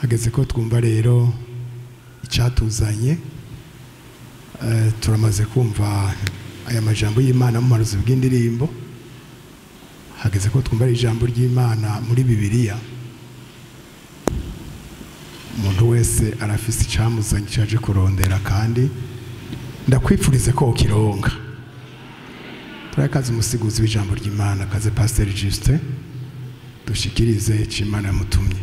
Hageze ko twumva rero icyatuzanye. Turamaze kumva aya majambo y'Imana mu maruzi bw'indirimbo. Hageze ko twumva ijambo ry'Imana muri Bibiliya. Umuntu wese arafise icamuzanye cyaje kurondera, kandi ndakwipfurize ko ukironka. Turakaze umusiguzi w'ijambo ry'Imana, kaze Pasteur Justin, dushikirize icyo Imana yamutumye.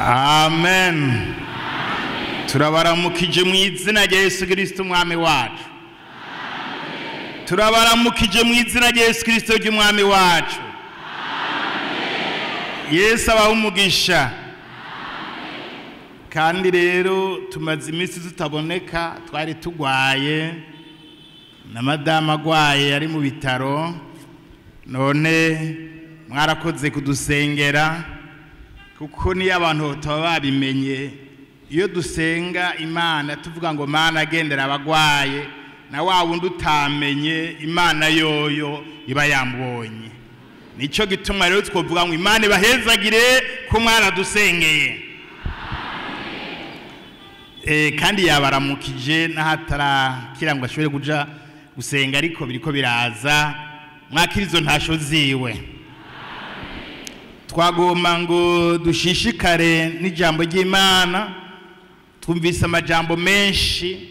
Amen. Turabaramukije mu izina rya Yesu Kristo umwami wacu. Turabaramukije mu izina rya Yesu Kristo ry'umwami wacu. Yesu abaha umugisha. Kandi rero tumaze iminsi tutaboneka, twari tugwaye na madamu agwaye ari mu bitaro, none mwarakoze kudusengera, kuko niyo abantu bataba babimenye. Iyo dusenga Imana tuvuga ngo Mana agendera abagwaye, na wa wundi utamenye Imana yoyo iba yamubonye. Nico gituma rero twovuga ngo Imana ibahezagire ko mwaradusengeye. Kandi yabaramukije n'ahatarakira ngo ashobore kuja gusenga, ariko biriko biraza mwakirizo ntasho ziwe. Twagomba ngo dushishikare n'ijambo ry'Imana. Twumvise amajambo menshi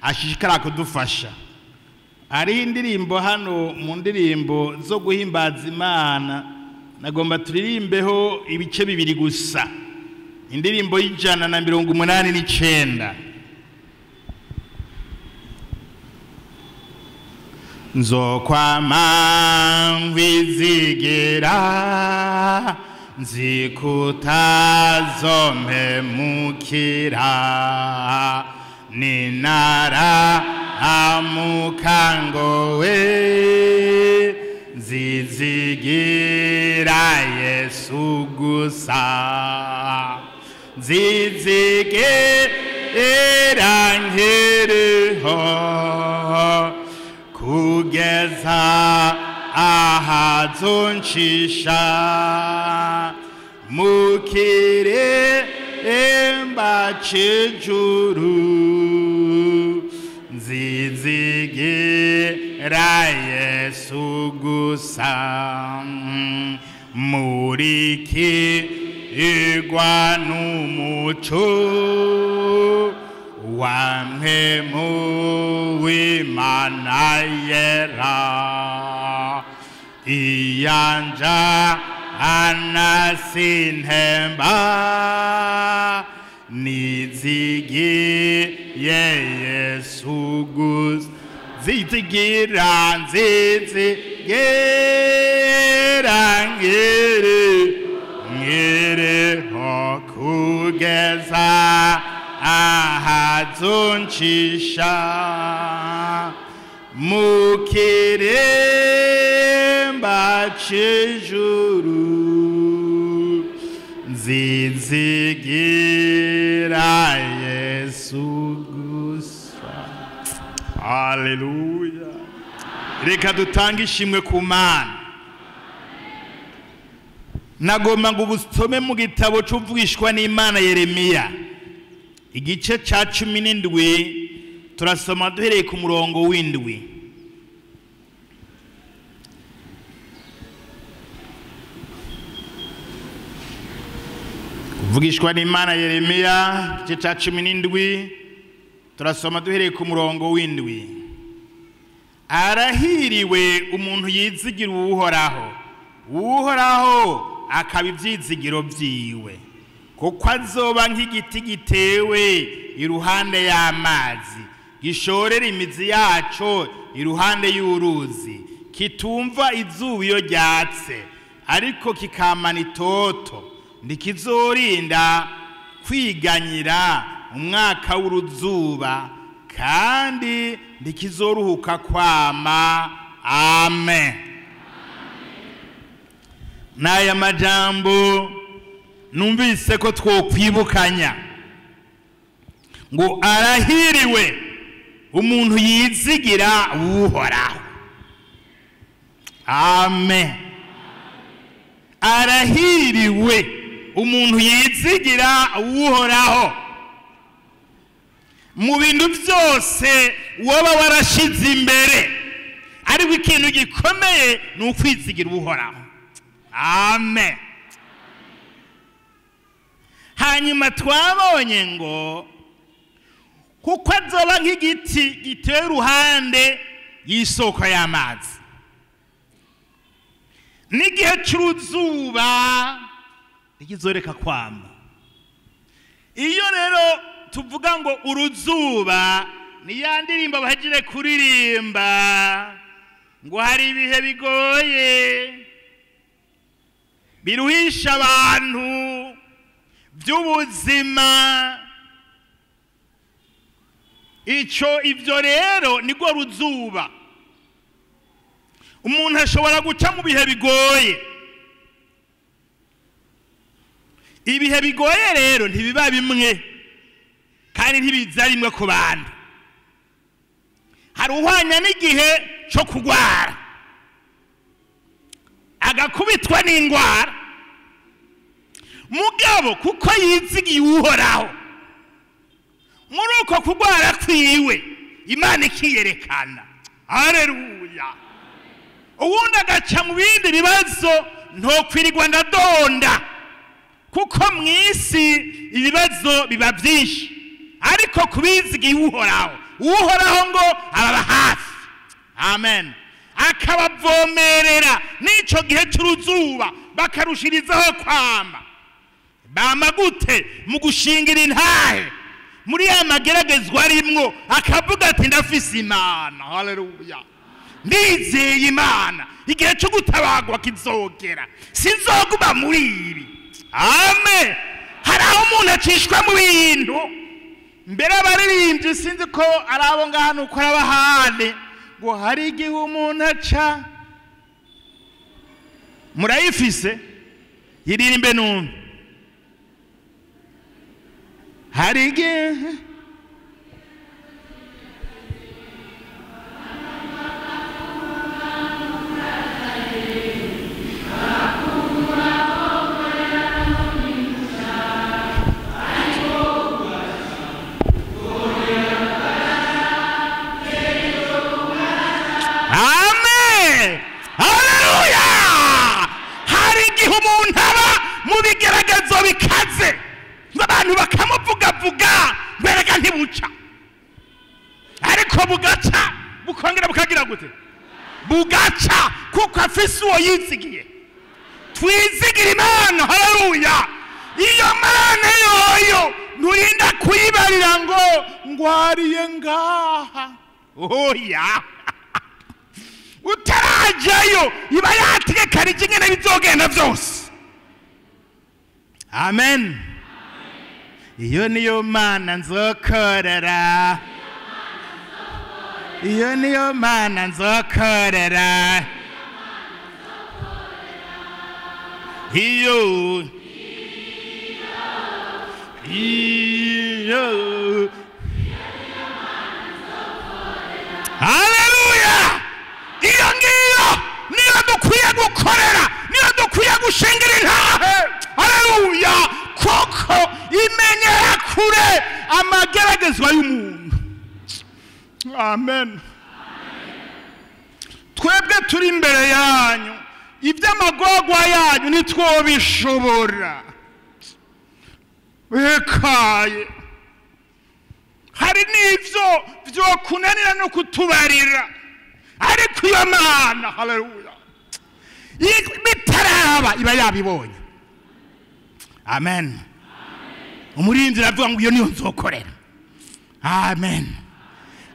ashishikara kudufasha. Ari indirimbo hano mu ndirimbo zo guhimbaza Imana, nagomba turirimbeho ibice bibiri gusa. Indirimbo y'189. Nzokwama nkwizigira, nzikutazompemukira, ninara amukangowe, nzizigira Yesu gusa, nzizigira nkiriho, kugeza ahazoncisha mu kiremba c'ijuru, nzizigira Yesu gusa, murikirwa n'umuco wa mpemu w'Imana yera, iyanja anasintemba, nizigiye Yesu gusa, nzizigira nzizigira nkiri nkiriho kugeza ahazoncisha mu kiremba c'ijuru, nzizigira Yesu gusa. Haleluya. Reka dutange ishimwe ku Mana. Nagomba ngo ubusome mu gitabo c'uvugishwa n'Imana Yeremiya, igice ca 17, turasoma duhereye ku murongo w'indwi. Kuvugishwa n'Imana Yeremiya, igice ca 17, Turasoma duhereye ku murongo w'indwi. Arahiriwe umuntu yizigira Uhoraho, Uhoraho akaba ibyizigiro byiwe, kuko azoba nk'igiti gitewe iruhande y'amazi, gishorera imizi yaco iruhande y'uruzi, kitumva izuba iyo ryatse, ariko kikamana itoto, ntikizorinda kwiganyira umwaka w'uruzuba, kandi ntikizoruhuka kwama. Amen. N'aya majambo numvise ko twokwibukanya ngo arahiriwe umuntu yizigira Uhoraho. Amen. Arahiriwe umuntu yizigira Uhoraho. Mu bintu byose woba warashize imbere, ariko ikintu gikomeye ni ukwizigira Uhoraho. Amen. Hanyuma twabonye ngo kuko azoba nk'igiti giteye iruhande y'isoko y'amazi, n'igihe cy'uruzuba ntikizoreka kwama. Iyo rero tuvuga ngo uruzuba, ni ya ndirimbo bahejeje kuririmba ngo hari ibihe bigoye biruhisha abantu by'ubuzima. Ico ivyo rero nirwo ruzuba. Umuntu ashobora guca mu bihe bigoye. Ibihe bigoye rero ntibiba bimwe, kandi ntibiza rimwe ku bantu. Hari uhwanya n'igihe cyo kugwara, agakubitwa n'ingwara, mugabo kuko yizigiye Uhoraho, muri uko kugwara kwiwe Imana ikiyerekana. Haleluya. Uwundi agaca mu bindi bibazo, ntokwirirwa ndadonda, kuko mu isi ibibazo biba byinshi, ariko kubizigiye Uhoraho, Uhoraho ngo ababa hafi. Amen. Akabavomerera n'ico gihe cy'uruzuba, bakarushirizaho kwama. Bama gute? Mu gushingira intahe muri ya mageragezwa arimwo, akavuga ati ndafise Imana. Haleluya. Ndizeye Imana, igihe cyo gutabagwa kizogera, sinzoguma muri ibi. Amen. Hari aho umuntu acishwa mu bintu. Mbere abaririmbyi sinzi ko ari abo ngaha nuko ari abahandi, ngo hari igihe umuntu aca. Murayifise? Yiririmbe numve. Hari igihe Amen. Haleluya. Hari igihe umuntu aba mu bigeragezo bikaze, abantu bakamuvugavuga bereka ntibuca, ariko bugaca, bukongera bukagira gute? Bugaca, kuko afise uwo yizigiye. Twizigira Imana. Haleluya. Iyo Mana yoyo nturinda kuyibarira ngo ngwariye ngaha. Oya, utarajayo iba yategekanije ingene bizogenda byose. Amen. Iyo niyo Mana nzokorera, iyo niyo Mana nzokorera, iyo iyo. Haleluya. Iyo ngiyo niyo dukwiye gukorera, niyo dukwiye gushingira intahe. Haleluya. Kuko imenyera kure amageragezwa y'umuntu. Amen. Twebwe turi imbere yanyu, iby'amagorwa yanyu ntitwobishobora. Ekaye. Hari n'ivyo vyokunanira no kutubarira, ariko iyo Mana, haleluya, bitaraba iba yabibonye. Amen. Umurinzi aravuga ngo iyo niyo nzokorera. Amen.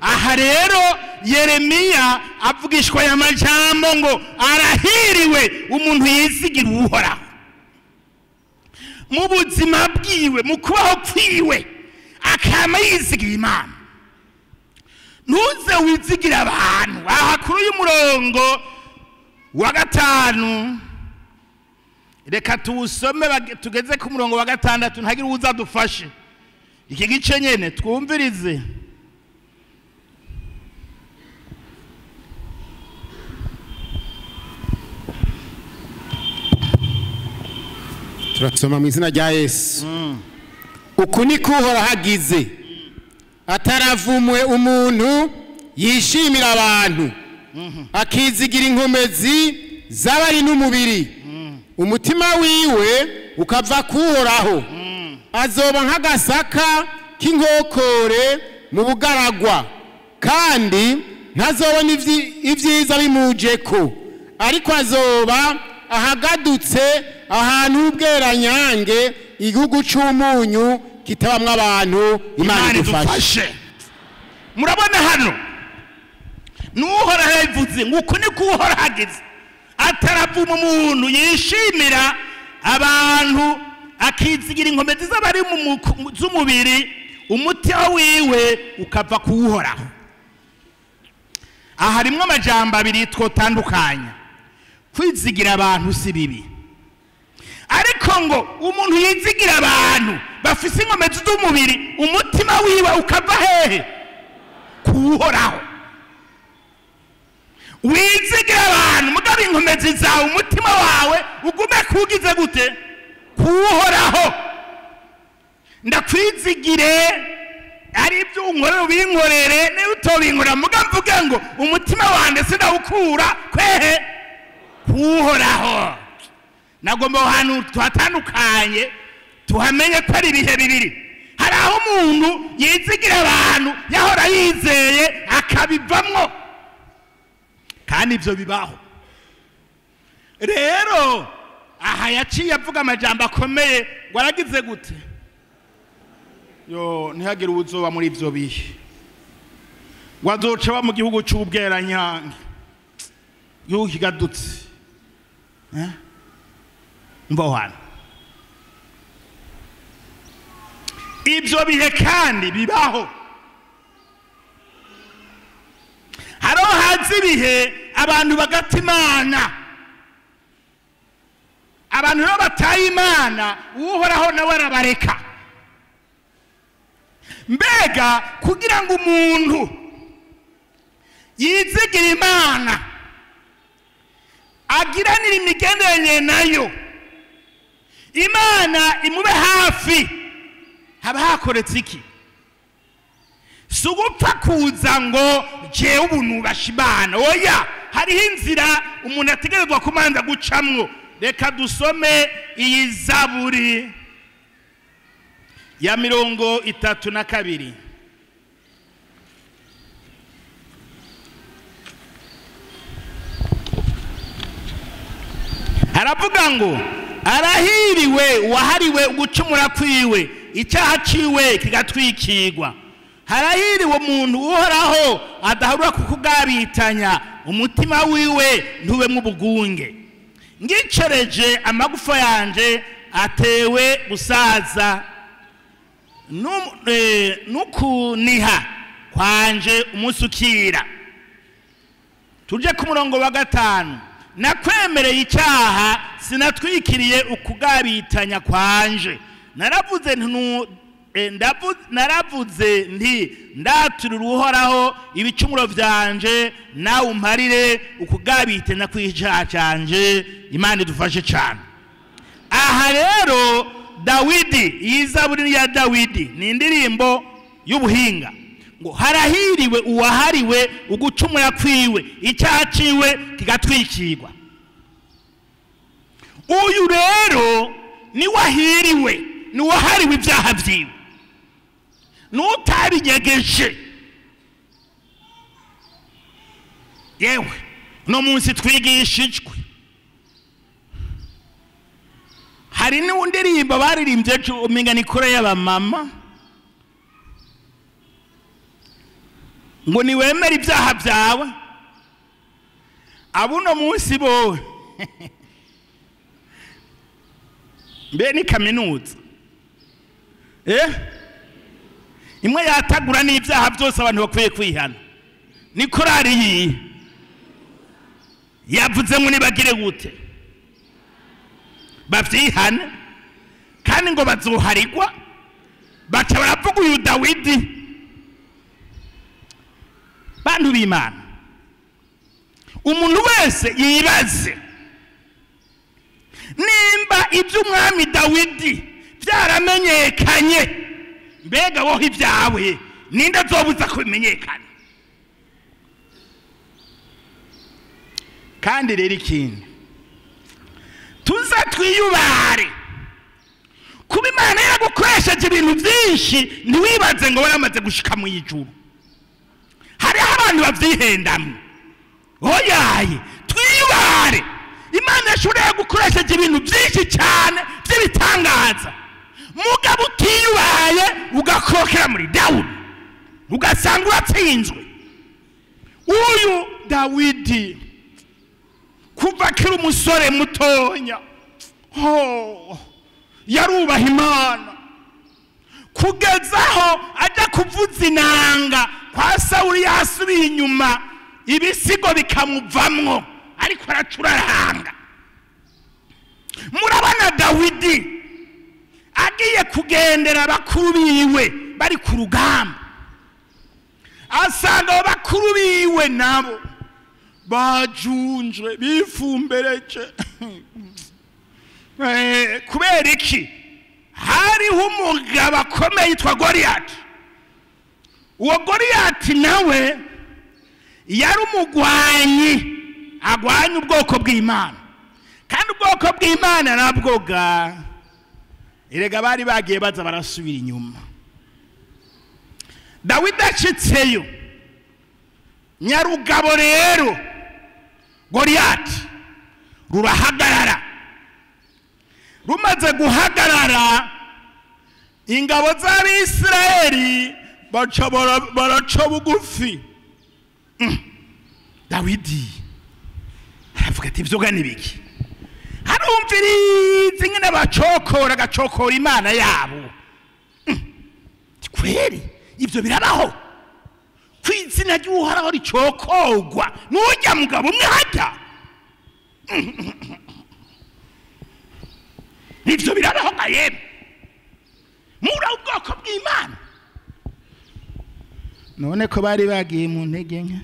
Aha rero Yeremiya avugishwa aya majambo ngo arahiriwe umuntu yizigira Uhoraho mu buzima bwiwe, mu kubaho kwiwe, akama yizigira Imana. Ntuze wizigira abantu. Aha kuri uyu murongo wa 5, reka tuwusome tugeze ku murongo wa 6, ntagire uwuza dufashe iki gice nyene twumvirize. Turasoma mu izina rya Yesu. Uku niko Uhoraho agize, ataravumwe umuntu yishimira abantu, akizigira inkomezi z'abari n'umubiri, umutima wiwe ukava kuhoraho. Azoba nk'agasaka k'inkokore mu bugaragwa, kandi ntazobona ibyiza bimujeko, ariko azoba ahagadutse ahantu h'ubweranyange, igihugu c'umunyu kitabamwo abantu. Imana idufashe. Murabona hano n'Uhoraho yabivuze ngo uku niko Uhoraho agize, ataravuma umuntu yishimira abantu, akizigira inkomezi z'abari z'umubiri, umutima wiwe ukava kuwuhoraho. Aha harimwo amajambo abiri twotandukanya. Kwizigira abantu si bibi, ariko ngo umuntu yizigira abantu bafise inkomezi z'umubiri, umutima wiwe ukava hehe? Kuwuhoraho. Wizigira abantu mugabo inkomezi zawe, umutima wawe ugume kugize gute? Kuwuhoraho. Ndakwizigire ari ibyo unkorera ubinkorere, niba utobinkora muga mvuge ngo umutima wanje sindawukura kwehe? Kuwuhoraho. Nagomba ahantu tuhatandukanye tuhamenye ko ari ibihe bibiri. Hari aho umuntu yizigira abantu yahora yizeye akabivamwo, kandi ibyo bibaho. Rero aha yaciye avuga amajambo akomeye ngo aragize gute? Yo, ntihagire uwuzoba muri ibyo bihe, ngo azoca aba mu gihugu c'ubweranyange, igihugu kigadutse. Mva aho hantu. Ibyo bihe kandi bibaho. Hariho haza ibihe abantu bagata Imana. Abantu rero bataye Imana, Uhoraho nawe arabareka. Mbega kugira ngo umuntu yizigire Imana, agiranire imigenderanire nayo, Imana imube hafi, haba hakoretse iki? Si ugupfa kuza ngo jewe ubu nubasha Imana. Oya, hariho inzira umuntu ategerezwa kumanza gucamwo. Reka dusome iyi Zaburi ya 32. Haravuga ngo arahiriwe uwahariwe ugucumura kwiwe, icyaha ciwe kigatwikirwa. Harahiriwe umuntu Uhoraho adaharura kukugabitanya, umutima wiwe ntubemwo ubugunge. Ngicereje amagufa yanje atewe gusaza, nukuniha kwanje umunsi ukira. Tuje ku murongo wa 5. Nakwemereye icyaha, sinatwikiriye ukugabitanya kwanje. Naravuze naravuze nti ndaturira Uhoraho ibicumuro vyanje, nawe umparire ukugabitanya kw'icyaha canje. Imana idufashe cyane. Aha rero Dawidi, iyi Zaburi ya Dawidi ni indirimbo y'ubuhinga. Ngo harahiriwe uwahariwe ugucumura kwiwe, icyaha ciwe kigatwikirwa. Uyu rero ni wahiriwe, ni wahariwe ibyaha vyiwe. N'utabinyegeje. Yewe no munsi twigishijwe hari n'undirimbo baririmbye ejo umenga ni kure y'abamama ngo niwemere ibyaha byawe abuno munsi bowe mbe ni kaminuza imwe yatagura n'ibyaha byose abantu bakwiye kwihana ni korari yiye yavuze ngo nibagire gute bavyihane kandi ngo bazoharigwa baca baravuga uyu Dawidi. Bantu b'Imana, umuntu wese yibaze nimba iby'umwami Dawidi byaramenyekanye, mbega wowe ibyawe ninde azobuza kubimenyekana? Kandi rero ikindi tuza twiyubare kuba Imana yaragukoresheje ibintu byinshi ntiwibaze ngo waramaze gushika mu ijuru. Hariho abantu babyihendamwe. Oyaye twiyubare, Imana yashobora gukoresheje ibintu byinshi cyane by'ibitangaza, mugabo utiyubaye ugakokera muri Dawudi ugasanga uratsinzwe. Uyu Dawidi kuva akiri umusore mutonya yarubaha Imana kugezaho ajya kuvuza inanga kwa Sawuli yasubiye inyuma ibisigo bikamuvamwo ariko aracuraranga. Murabona Dawidi agiye kugendera bakuru biwe bari ku rugamba, asanga bakuru biwe nabo bajunjwe bifumbereje. Kubera iki? Hariho umugabo akomeye yitwa Goliyati. Uwo Goliyati nawe yari umugwanyi agwanya ubwoko bw'Imana, kandi ubwoko bw'Imana nabwo ga erega bari bagiye baza barasubira inyuma. Dawidi acitseyo nyarugabo rero Goliyati rurahagarara. Rumaze guhagarara ingabo z'Abisirayeli baca baraca bugufi. Dawidi aravuga ati ibyo ni biki? Harumviriza ingene bacokora agacokora Imana yabo. Kweri ibyo birabaho ku izina ry'Uhoraho ricokorwa n'urya mugabo umwe hajya. Nivyo birabaho nka yemwe muri ubwoko bw'Imana. None ko bari bagiye mu ntege nke,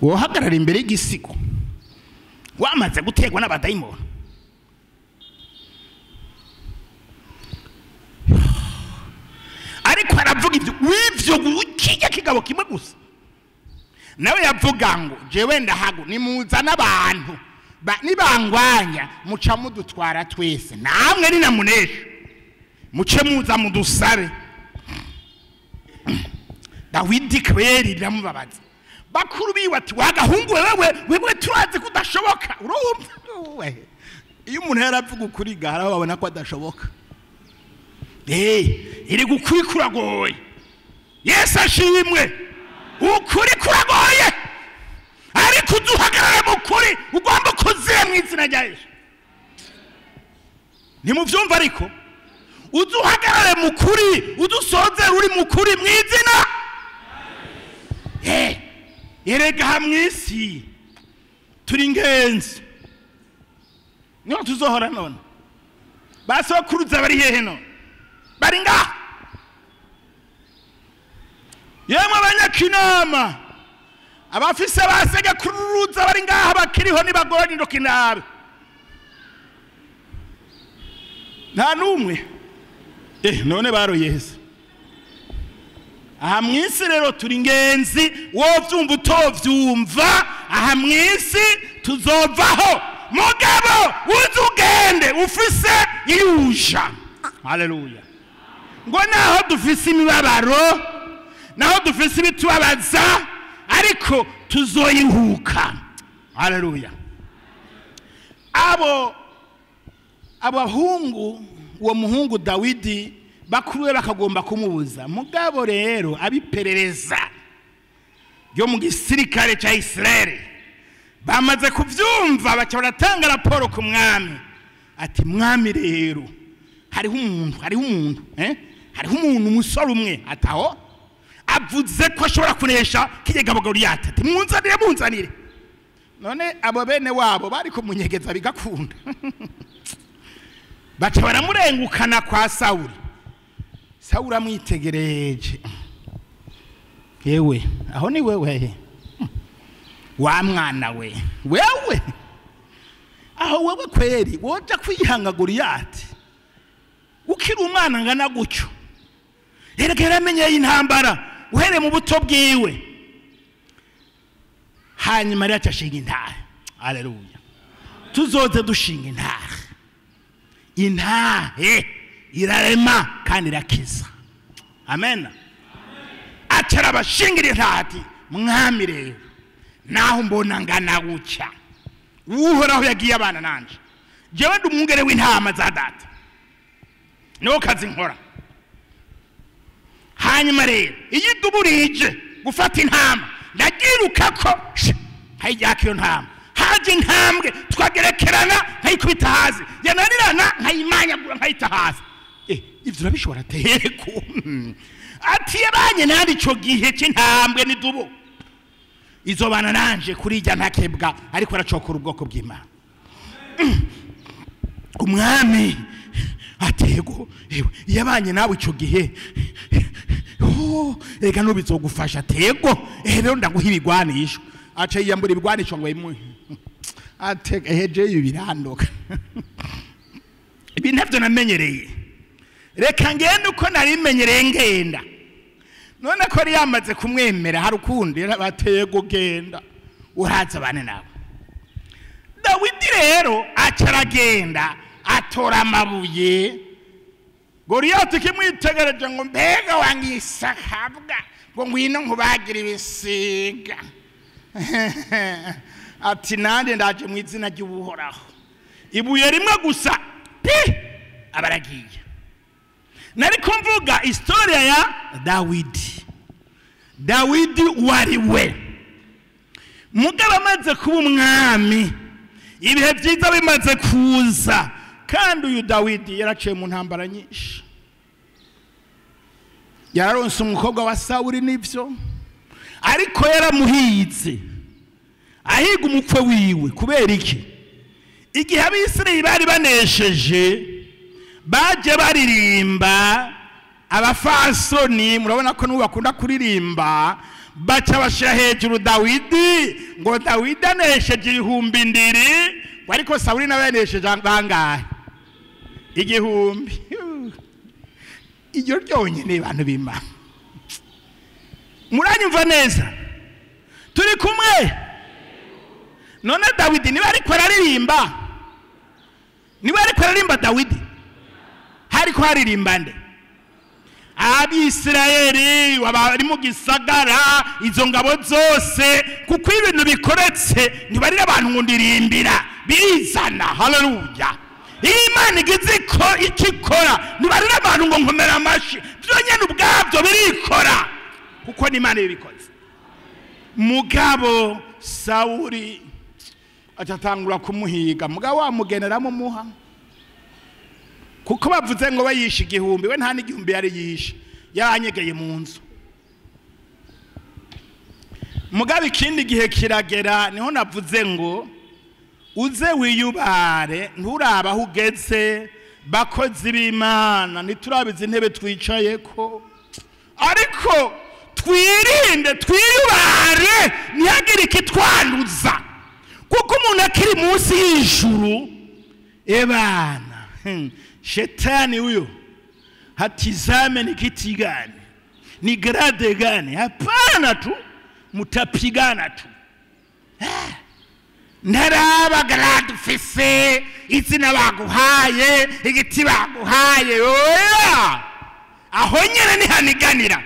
wohagarara imbere y'igisigo wamaze gutegwa n'abadayimoni. Ariko aravuga ibyo w'ivyo ukijya kigabo kimwe gusa nawe yavuga ngo jewe ndahago nimuzana abantu nibangwanya muca mudutwara twese namwe ni namunesha muce muza mudusabe. Dawidi kweri biramubabaza. Bakuru biwe ati wagahungu wewe wewe turazi kudashoboka. Urumva iyo umuntu yaravuga ukuri gahara babona ko adashoboka. Iri gukuri kuragoye. Yesu ashimwe, ukuri kuragoye ariko uduhagarare mu kuri ugomba kuzira mu izina rya Yesu. Ntimuvyumva ariko uduhagarare mu kuri udusozere uri mu kuri mu izina. Erega mu isi turi ingenzi niho tuzohora none. Basokuruza bari hehe none? Bari ngaha. Yemwe abanyakinama abafise basega kururuza bari ngaha bakiriho nibagoranye ndoki nabe nta numwe. None baroye hese aha mwisi rero turi ingenzi, wovyumva utovyumva aha mwisi tuzovaho. Mugabo uzugende ufise iyuja. Haleluya. Ngo naho dufise imibabaro, naho dufise ibitubabaza, ariko tuzoyihuka. Haleluya. Abo abahungu, uwo muhungu Dawidi bakuru be bakagomba kumubuza, mugabo rero abiperereza ryo mu gisirikare cya Israeli bamaze kuvyumva, baca baratanga raporo ku mwami, ati mwami rero hariho umuntu, hariho umuntu umusore umwe ataho avuze ko ashobora kunesha kigegabo Goliyati, ati munzanire, munzanire. None abo bene wabo bari kumunyegeza bigakunda. Baca baramurengukana kwa Sawuli. Sawuli amwitegereje, yewe aho ni wewe wa mwana we, wewe aho wewe kweri woja kwihanga Goliyati ukiri umwana ngana gutyo? Erega yaramenye intambara uhereye mu buto bwiwe. Hanyuma rero acashinga intahe. Haleluya. Tuzoze dushinga intahe. Intahe irarema kandi irakiza. Amen. Acara abashingira intahe ati mwami rero naho mbona ngana gutya, Uhoraho yagiye abana nanje, jewe ndi umwungere w'intama za data, niwo kazi nkora. Hanyuma rero iyo iduburije gufata intama, ndagiruka ko nkayijyaka iyo ntama, haje intambwe twagerekerana nkayikubita hasi, yananirana nkayimanyagura nkayita hasi. Ivyo urabishobora teko? Ati yabanye nandi ico gihe c'intambwe n'idubu, izobana nanje kurijya ntakebwa, ariko aracokora ubwoko bw'Imana. Umwami atego yabanye nawe ico gihe, reka nubizogufasha tego, rero ndaguha ibigwanisho. Aca yiyambura ibigwanisho ngo imuhe, atega heje ibirandoka. Ibi ntavyo namenyereye, reka ngende uko narimenyereye ngenda. None ko yari yamaze kumwemera, hari ukundi yarabatego genda uraza bane nawe. Dawidi rero aca aragenda atora amabuye. Goliyati kimwitegereje ngo mbega wangisakabwa, ngo ngwino nkubagira ibisiga. Ati nande ndaje mu izina ry'Uhoraho. Ibuye rimwe gusa pi abaragiye. Nariko mvuga historia ya Dawidi. Dawidi wari we mugabo amaze kuba umwami, ibihe byiza bimaze kuza. Kandi uyu Dawidi yaraciye mu ntambara nyinshi, yararonse umukobwa wa Sawuli nivyo, ariko yaramuhize ahiga umukwe wiwe. Kubera iki? Igihe Abisirayeli bari banesheje, baje baririmba abafasoni, murabona ko n'ubu bakunda kuririmba, baca bashira hejuru Dawidi ngo Dawidi anesheje 7000, ariko Sawuli nawe yanesheje bangahe? 1000. Iryo ryonyene bantu b'Imana, muranyumva neza? Turi kumwe? None Dawidi niba ariko araririmba, niba ariko aririmba Dawidi, hariko haririmba nde? Abisirayeli bari mu gisagara, izo ngabo zose, kuko ibintu bikoretse ntibarira abantu ngo ndirimbira, birizana. Haleluya. Imana igize ko ikikora, ntibarira abantu ngo nkomera amashi, byonyene ubwabyo birikora, kuko ni Imana ibikoze. Mugabo Sawuli atatangura kumuhiga, mugabo wamugenera mumuha, kuko bavuze ngo bayishe 1000, we nta n'igihumbi yari yishe, yaranyegeye mu nzu. Mugabo ikindi gihe kiragera, niho navuze ngo uze wiyubare, nturaba aho ugeze. Bakozi b'Imana, ntiturabizi intebe twicayeko, ariko twirinde, twiyubare, ntihagire ikitwanduza, kuko umuntu akiri munsi y'ijuru ebana, shetani huyo hatizame ni kiti gani, ni grade gani, hapana tu mutapigana tu. Ntaraba grade ufise, izina baguhaye, igiti baguhaye, oya. Aho nyene nihaniganira.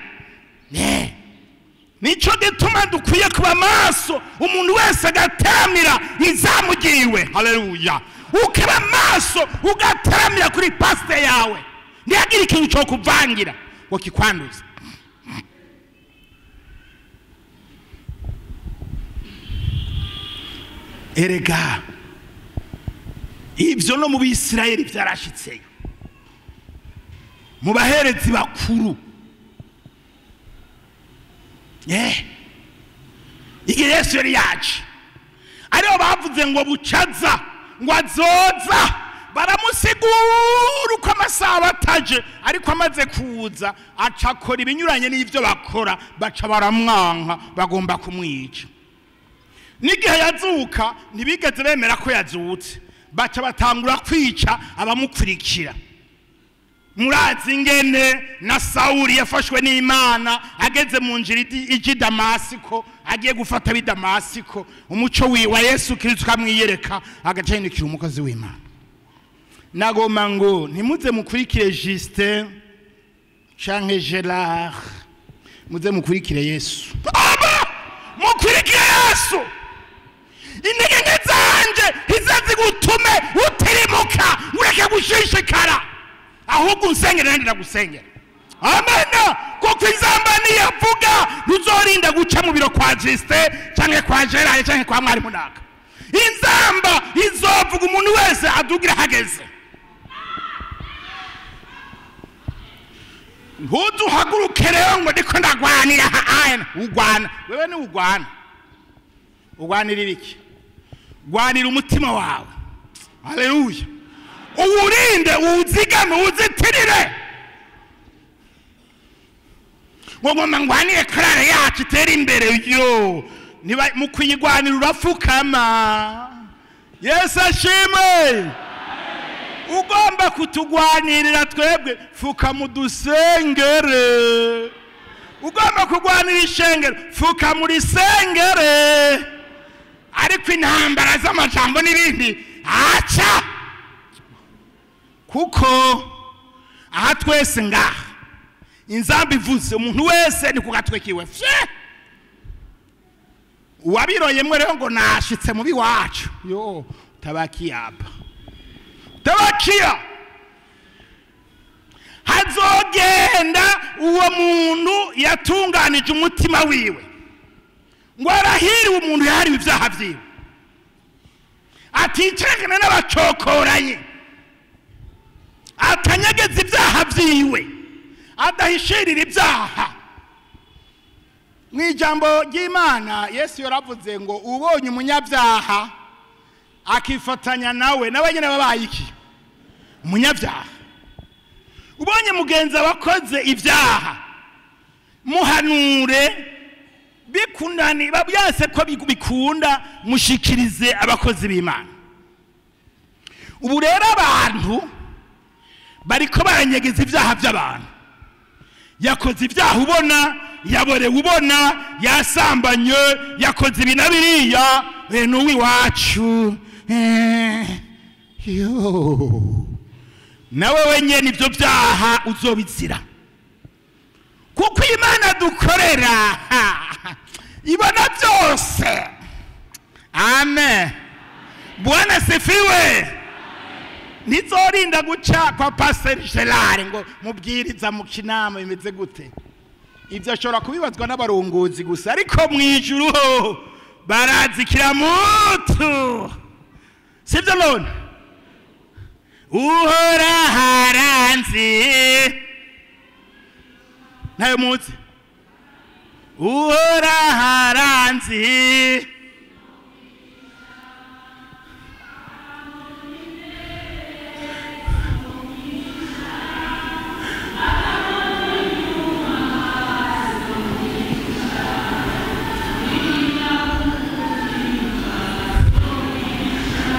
Nico gituma dukwiye kuba maso, umuntu wese agateramira izamugiriwe. Haleluya. Ukaba maso ugateramira kuri pasite yawe, ntihagire ikintu cyo kuvangira ngo kikwanduze. Erega ibyo no mu Bisirayeli byarashitseyo, mu baherezi bakuru. Igihe Yesu yari yaje, aribo bavuze ngo bucaza, ngo azoza, baramusigura uko amasaha bataje, ariko amaze kuza aca akora ibinyuranye n'ibyo bakora, baca baramwanka, bagomba kumwica. N'igihe yazuka ntibigeze bemera ko yazutse, baca batangura kwica abamukurikira. Murazi ingene na Sawuli yafashwe n'Imana ageze mu nzira ijya i Damasiko, agiye gufata ab'i Damasiko, umuco wa Yesu Kristo ukamwiyereka, agaca yindukira umukozi w'Imana. Nagomba ngo ntimuze mukurikire Justin canke Gerard, muze mukurikire Yesu. Aba mukurikire Yesu. Intege nke zanje ntizazigutume utirimuka, ureke gushishikara, ahubwo unsengere nanjye ndagusengera. Amena. Kuko izamba niyavuga ntuzorinda guca mu biro kwa Justin canke kwa Gerard canke kwa mwarimu naka. Inzamba izovuga umuntu wese adugira hageze. Ntuzuhaguruke rero ngo ndiko ndagwanira aha. Ugwana wewe ni ugwana, ugwanira ibiki? Gwanira umutima wawe. Haleluya. Uwurinde, uwuzigame, uwuzitirire. Ngo ngoma ngwanire korale yacu itere imbere. Yo, niba mu kuyigwanira urafukama. Yesu ashimwe. Ugomba kutugwanirira twebwe, fuka mudusengere. Ugomba kugwanira ishengero, fuka murisengere. Ariko intambara z'amajambo n'ibindi aca, kuko aha twese ngaha inzamba ivuze umuntu wese ni kugatwekiwe fye. Uwabiroyemwe rero ngo nashitse mu biwacu, yo tabakiya apa tabakiya. Hazogenda uwo muntu yatunganije umutima wiwe, ngo arahiriwe umuntu yahariwe ibyaha vyiwe, aticarana n'abacokoranye, atanyegeza ibyaha vyiwe, adahishirira ibyaha. Mu ijambo ry'Imana Yesu yaravuze ngo ubonye umunyabyaha akifatanya nawe, nawe nyene babaye iki? Umunyabyaha. Ubonye mugenzi wakoze ibyaha, muhanure, bikundani babyase ko bikunda, mushikirize abakozi b'Imana. Ubu rero abantu bariko baranyegeza ibyaha by'abantu. Yakoze ibyaha ubona, yaborewe ubona, yasambanye, yakoze ibi na biriya, n'uwiwacu. Yo, nawe wenyene ibyo byaha uzobizira, kuko Imana dukorera ibona byose. Amen. Bwana sifiwe. Nizorinda guca kwa Pastor Gerard ngo mubwiriza mu kinama bimeze gute. Ibyo ashobora kubibazwa n'abarongozi gusa, ariko mu ijuru ho barazikira mutu. Sivyo none? Uhora haranzi nayo muzi, uhora haranzi.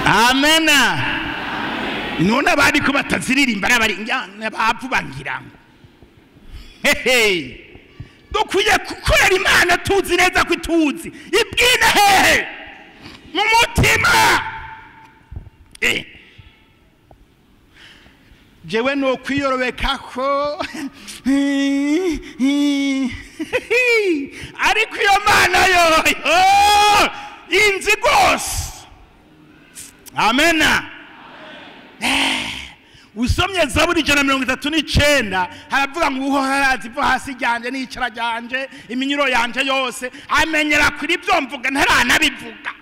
Amena. None abari ko bataziririmba n'abari bapfu bangira. Hehe, dukwiye gukorera Imana tuzi neza ko ituzi ibwina hehe mu mutima. Jewe no kwiyorobeka ko, ariko iyo Mana yoyo inzi rwose. Amena. Usomye Zaburi 139, haravuga ngo Uhoraho arazi ivo hasi ryanje n'iyicara ryanje, iminyuro yanje yose amenyera kuri ibyo mvuga ntaranabivuga,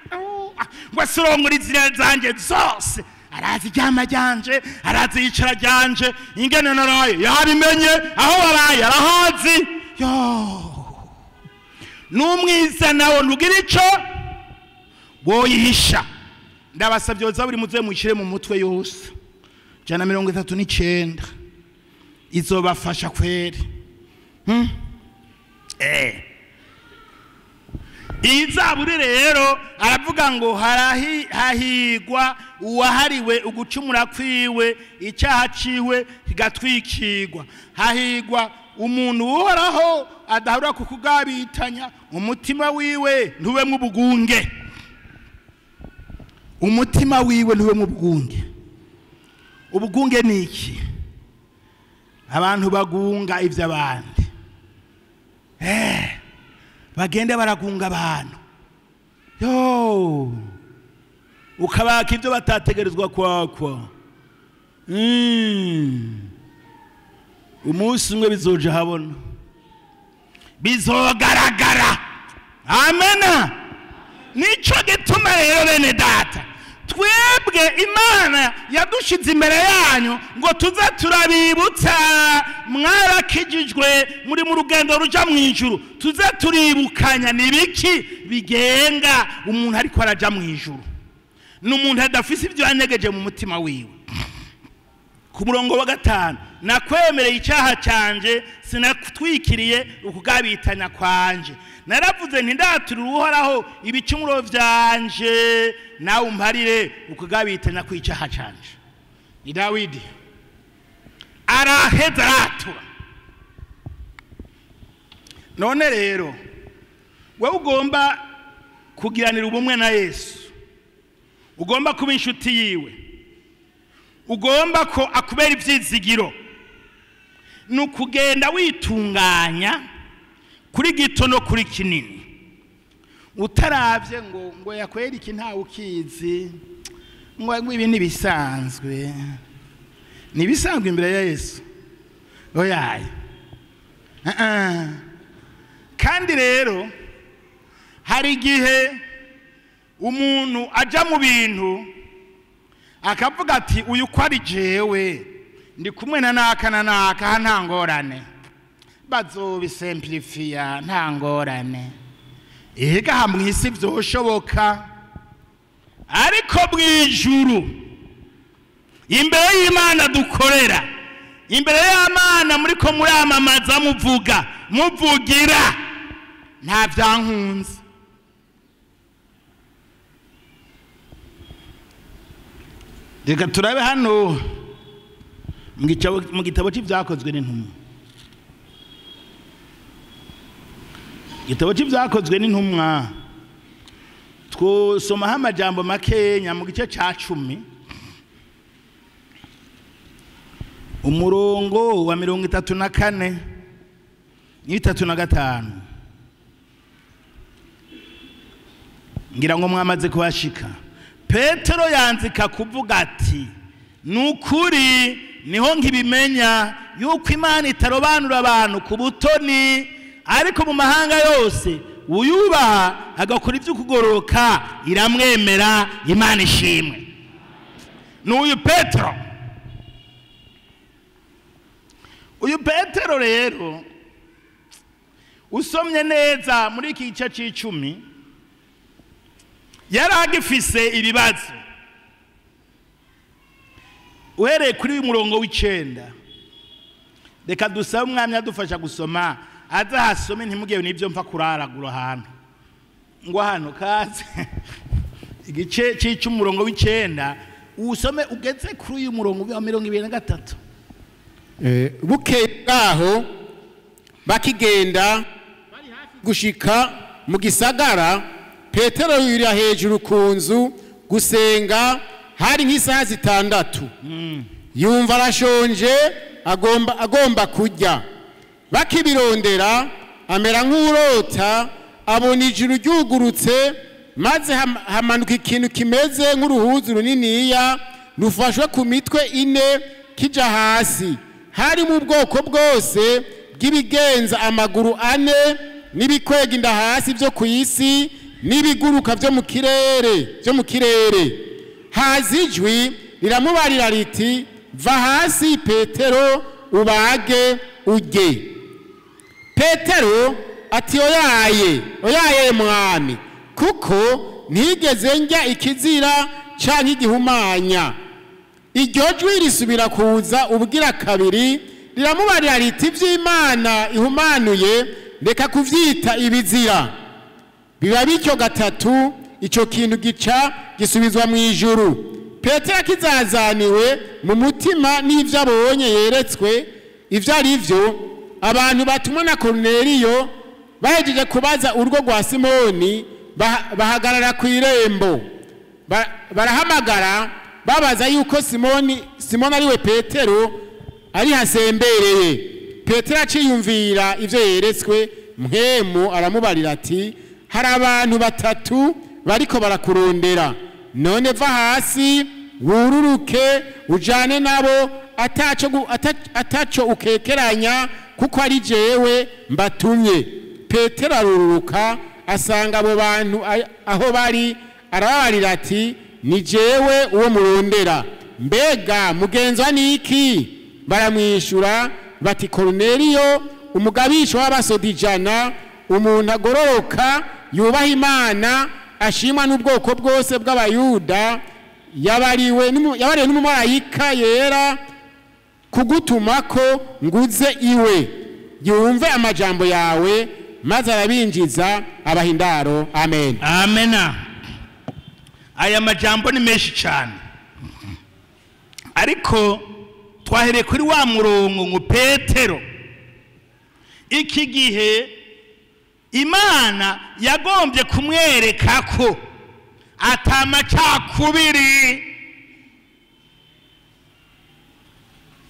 ngo asorongore inzira zanjye zose. Arazi iryama ryanje, arazi iyicara ryanje, ingene naraye yabimenye, aho waraye arahazi. Yo, n'umwiza nawo ntugira ico woyihisha. Ndabasabye, Zaburi muze muyishyire mu mutwe yose, 139, izobafasha kweri. Iyi zaburi rero aravuga ngo hahigwa uwahariwe ugucumura kwiwe, icyaha ciwe kigatwikirwa. Hahigwa umuntu Uhoraho adahura kukugabitanya, umutima wiwe ntubemwo ubugunge. Umutima wiwe ntubemwo ubugunge. Ubugunge ni iki? Abantu bagunga iby'abandi, bagende baragunga abantu, yo ukabaka ibyo batategerezwa kwakwa. Umunsi umwe bizoja habona, bizogaragara. Amena. Nico gituma rero, bene data, twebwe Imana yadushize imbere yanyu ngo tuze turabibutsa. Mwarakijijwe, muri mu rugendo ruja mu ijuru. Tuze turibukanya nibiki bigenga umuntu ariko araja mu ijuru. Ni umuntu adafise ibyo yanyegeje mu mutima wiwe. Ku murongo wa 5: nakwemereye icyaha cyanje, sinatwikiriye ukugabitanya kwanje. Naravuze nti: ndaturira Uhoraho ibicumuro vyanje, nawe umparire ukugabitanya kw'icyaha canje. Ni Dawidi, araheza aratura. None rero wewe ugomba kugiranira ubumwe na Yesu, ugomba kuba inshuti yiwe, ugomba ko akubera ibyizigiro, ni ukugenda witunganya kuri gito no kuri kinini, utaravye ngo yakwera iki, ntawe ukizi, ngo ibi nibisanzwe. Nibisanzwe imbere ya Yesu? Oyaye. Kandi rero hari igihe umuntu aja mu bintu akavuga ati: uyu ko ari jewe, ndi kumwe na naka na naka, nta ngorane, bazobisemplifiya, nta ngorane. Ega mu isi vyoshoboka, ariko mw'ijuru, imbere y'Imana dukorera, imbere y'Imana muriko muramamaza, muvuga, muvugira, nta vyankunze. Reka turabe hano mu gitabo c'Ivyakozwe n'Intumwa. Igitabo c'Ivyakozwe n'Intumwa, twosomaho amajambo makenya mu gice ca 10, umurongo wa 34 n'35. Ngira ngo mwamaze kuhashika. Petero yanzika kuvuga ati: nukuri niho nkibimenya yuko Imana itarobanura abantu ku butoni, ariko mu mahanga yose uyubaha agakora iby'ukugororoka iramwemera. Imana ishimwe. N'uyu Petero, uyu Petero rero, usomye neza muri iki gice c'10, yari agifise ibibazo. Uhereye kuri uyu murongo w'9, reka dusabe umwami adufasha gusoma, aza hasome, ntimugewe n'ibyo mpfa kuraragura ahantu ngo hano kaze. Igice c'10, umurongo w'9, usome ugeze kuri uyu murongo wa 23. Bukeye bwaho, bakigenda gushika mu gisagara, Petero yurira hejuru ku nzu gusenga, hari nk'isaha 6. Yumva arashonje, agomba kurya. Bakibirondera, amera nk'urota, abona ijuru ryugurutse, maze hamanuka ikintu kimeze nk'uruhuzu runiniya rufashwe ku mitwe ine kija hasi. Harimo ubwoko bwose bw'ibigenza amaguru ane n'ibikwega inda hasi byo ku isi n'ibiguruka byo mu kirere. Haza ijwi riramubarira riti: "Va hasi Petero, ubage urye." Petero ati: "Oyaye, oyaye mwami, kuko ntigeze njya ikizira canke igihumanya." Iryo jwi risubira kuza ubwira kabiri, riramubarira riti: "Ivy'Imana ihumanuye reka kuvyita ibizira." Biba bityo gatatu, ico kintu gica gisubizwa mu ijuru. Petero akizazaniwe mu mutima n'ivyo abonye yeretswe ivyo ari vyo, abantu batumwa na Koruneliyo bahejeje kubaza urugo rwa Simoni, bahagarara ku irembo, barahamagara babaza yuko Simoni ariwe Petero ari hasembereye. Petero aciyumvira ivyo yeretswe, mpwemu aramubarira ati: "Hari abantu batatu bariko barakurondera, none va hasi wururuke ujane nabo ataco ukekeranya, kuko ari jewe mbatumye." Petero aruruka asanga abo bantu aho bari, arababarira ati: "Ni jewe uwo murondera, mbega mugenzwa niki?" Baramwishura bati: "Koruneliyo, umugabisha w'abasodijana, umuntu agororoka yubaha Imana, ashimwa n'ubwoko bwose bw'Abayuda, yabariwe n'umumarayika yera kugutumako nguze iwe yumve amajambo yawe." Maze arabinjiza abahindaro. Amen. Amena. Aya majambo ni menshi cyane, ariko twahereye kuri wa murongo ngo Petero iki gihe Imana yagombye kumwereka ko atamacakubiri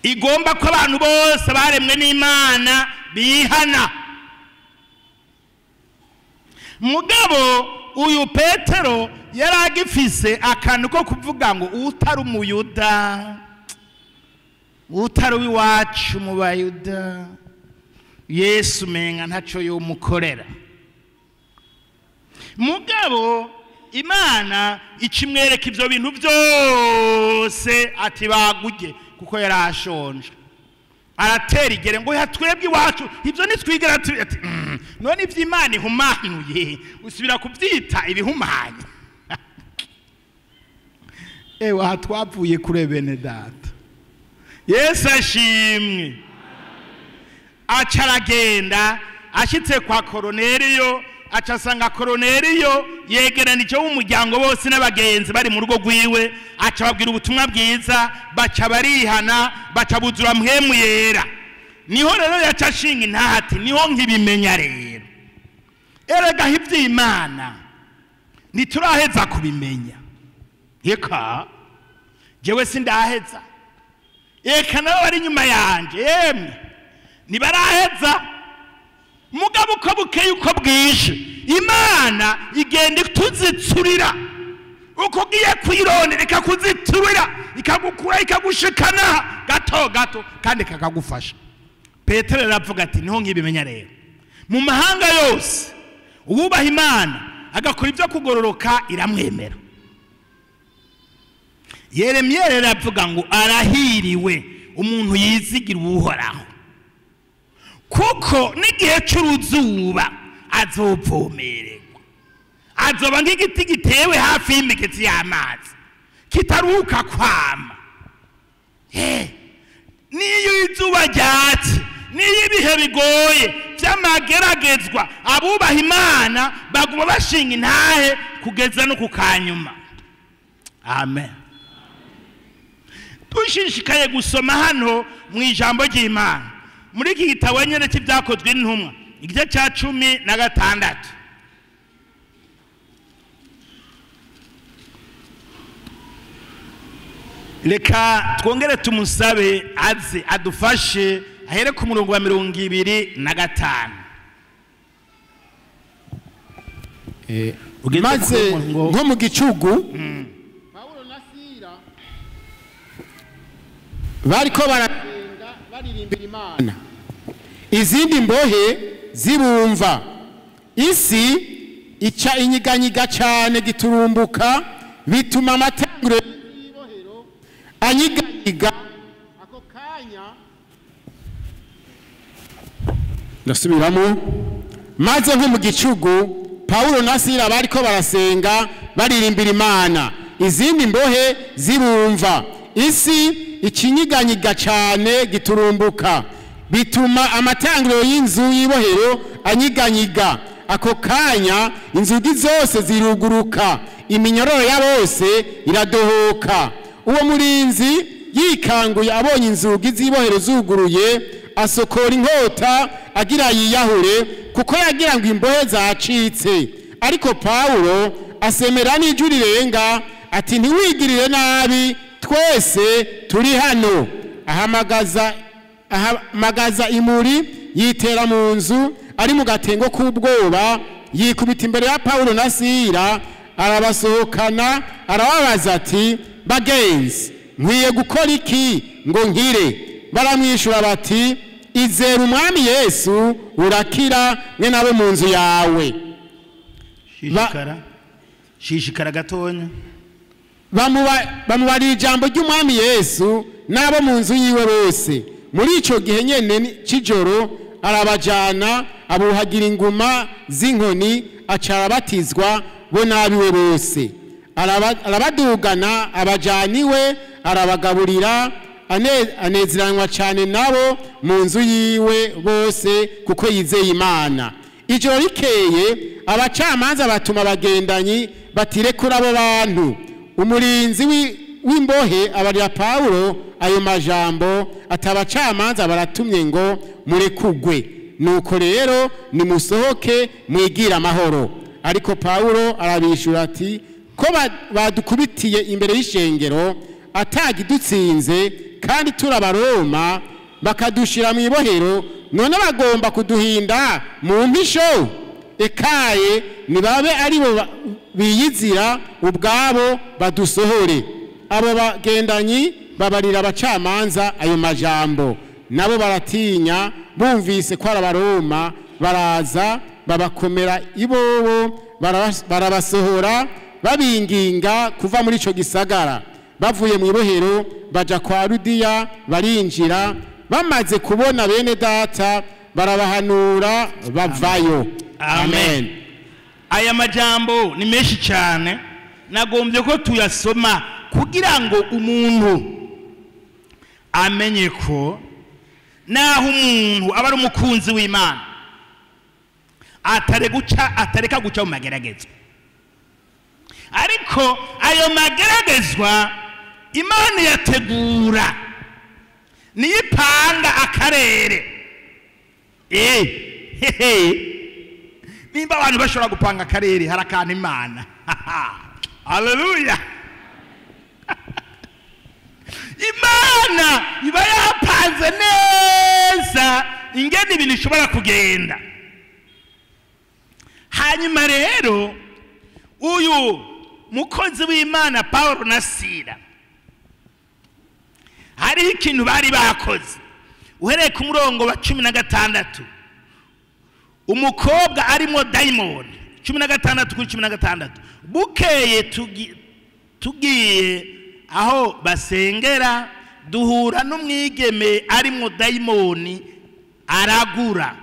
igomba ko abantu bose baremwe n'Imana bihana. Mugabo uyu Petero yaragifise akantu ko kuvuga ngo utari umuyuda, utari uwiwacu mu bayuda, Yesu menga ntaco yomukorera. Mugabo Imana ikimwereka ivyo bintu byose ati baguje, kuko yarashonje. Aratera igere ngo yatwebwe iwacu ivyo nitwigera ati none ivy'Imana ihumanuye usubira kuvyita ibihumanye. Ewa hatwavuye kure bene data. Yesu ashimwe. Aca aragenda ashitse kwa Koruneliyo, aca asanga Koruneliyo yegeranije w'umuryango bose n'abagenzi bari mu rugo rwiwe, aca babwira ubutumwa bwiza, baca barihana, baca buzura mpwemu yera. Niho rero yaca ashinga intahati, niho nkibimenya rero. Erega ivy'Imana ntituraheza kubimenya. Eka jewe sindaheza, eka nabo bari inyuma yanje yemwe ntibaraheza. Mugabo uko bukeye uko bwije Imana igenda ituzitsurira, uko ugiye kuyirondera ikakuziturira, ikagukura, ikagushikana gato gato, kandi ikakagufasha. Petero aravuga ati niho nkibimenya rero, mu mahanga yose uwubaha Imana agakora ibyo kugororoka iramwemera. Yeremiya rero aravuga ngo arahiriwe umuntu yizigira Uhoraho, kuko n'igihe cy'uruzuba azovomererwa, azoba nk'igiti gitewe hafi y'imigezi y'amazi kitaruka kwama. Niyo izuba ryatse, niyo ibihe bigoye by'amageragezwa, abubaha Imana baguma bashinga intahe kugeza no ku kanyuma. Amen. Dushishikaye gusoma hano mu ijambo ry'Imana muri iki gitabo nyene cy'ibyakozwe n'intumwa, igice cya 16. Reka twongere tumusabe aze adufashe ahere ku murongo wa 25. Maze nko mu gicugu Paulo na Sila bariko barasenga baririmbira Imana, izindi mbohe zibumva. Isi ica inyiganyiga cyane giturumbuka, bituma amatanguro y'ibohero anyiganyiga. Ako kanya ndasubiramo. Maze nko mu gicugu Paulo na Sila bariko barasenga baririmbira Imana, izindi mbohe zibumva. Isi ikinyiganyiga cyane giturumbuka, bituma amatangiro y'inzu y'ibohero anyiganyiga. Ako kanya inzugi zose ziruguruka, iminyororo ya bose iradohoka. Uwo murinzi yikanguye abonye inzugi z'ibohero zuguruye, asokora inkota agira yiyahure, kuko yagira ngo imbohe zacitse. Ariko Paulo asemera n'ijwi rirenga ati ntiwigirire nabi, twese turi hano. Ahamagaza imuri, yitera mu nzu ari mu gatengo k'ubwoba, yikubita imbere ya Paulo na Sila, arabasohokana, arababaza ati bagenzi, nkwiye gukora iki ngo nkire? Baramwishura bati izera Umwami Yesu urakira mwe nabo mu nzu yawe. Shishikara gatonya. Bamubarira ijambo ry'Umwami Yesu n'abo mu nzu yiwe bose. Muri ico gihe nyene c'ijoro arabajana, abuhagira inguma z'inkoni, aca arabatizwa bo n'abiwe bose. Arabadugana abajana iwe, arabagaburira, anezeranwa cyane nabo mu nzu yiwe bose, kuko yizeye Imana. Ijoro rikeye abacamanza batuma abagendanyi batirekura abo bantu. Umurinzi w'imbohe abarira Paulo ayo majambo, ati abacamanza baratumye ngo murekugwe, nuko rero nimusohoke mwigire amahoro. Ariko Paulo arabishura ati ko badukubitiye imbere y'ishengero atagidutsinze, kandi turabaroma bakadushira mu ibohero, none bagomba kuduhinda mu mpisho? Ekaye nibabe aribo biyizira ubwabo badusohore. Abo bagendanyi babarira abacamanza ayo majambo, nabo baratinya, bumvise ko arabaroma, baraza babakomera ibobo, barabasohora babinginga kuva muri ico gisagara. Bavuye mu ibohero baja kwa Ludiya, barinjira. Bamaze kubona bene data barabahanura bavayo. Amen. Aya majambo ni menshi cyane, nagombye ko tuyasoma kugira ngo umuntu amenye ko naho umuntu aba ari umukunzi w'Imana atareka guca mu mageragezwa. Ariko ayo mageragezwa Imana yategura, niyipanga akarere. Nimba abantu bashobora gupanga akarere, harakana Imana. Haleluya. Imana iba yapanze neza ingene ibintu ishobora kugenda. Hanyuma rero uyu mukozi w'Imana Paulo na Sila, hariho ikintu bari bakoze. Uhereye ku murongo wa 16, umukobwa arimo daimoni, 16 kuri 16, bukeye tugiye aho basengera, duhura n'umwigeme arimo daimoni aragura.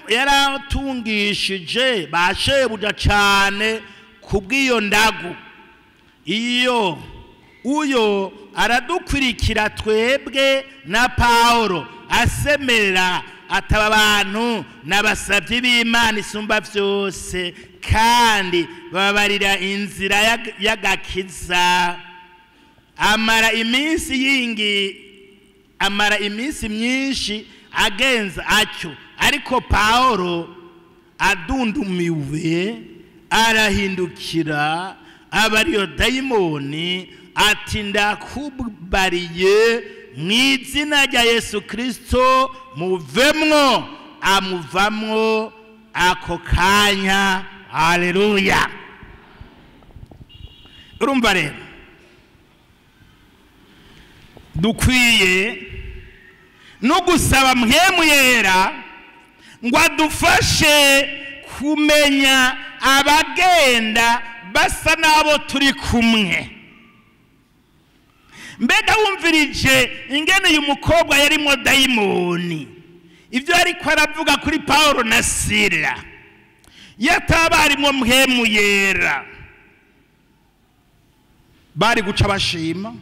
Yaratungishije ba shebuja cyane kubw'iyo ndagu. Iyo uyo aradukurikira twebwe na Paulo, asemerera ataba abantu n'abasabyi b'Imana isumba byose, kandi babarira inzira y'agakiza. Amara iminsi myinshi agenza atyo. Ariko Paulo adundumiwe arahindukira, aba ariyo dayimoni, Ati ndakubariye mu izina rya Yesu Kristo, muvemwo. Amuvamwo ako kanya. Haleluya. Urumva rero dukwiye no gusaba Mpwemu Yera ngo adufashe kumenya abagenda basa n'abo turi kumwe. Mbega wumvirije ingene uyu mukobwa yarimo dayimoni, ibyo ariko aravuga kuri Paulo na Sila, yataba arimo Mpwemu Yera bari guca bashima.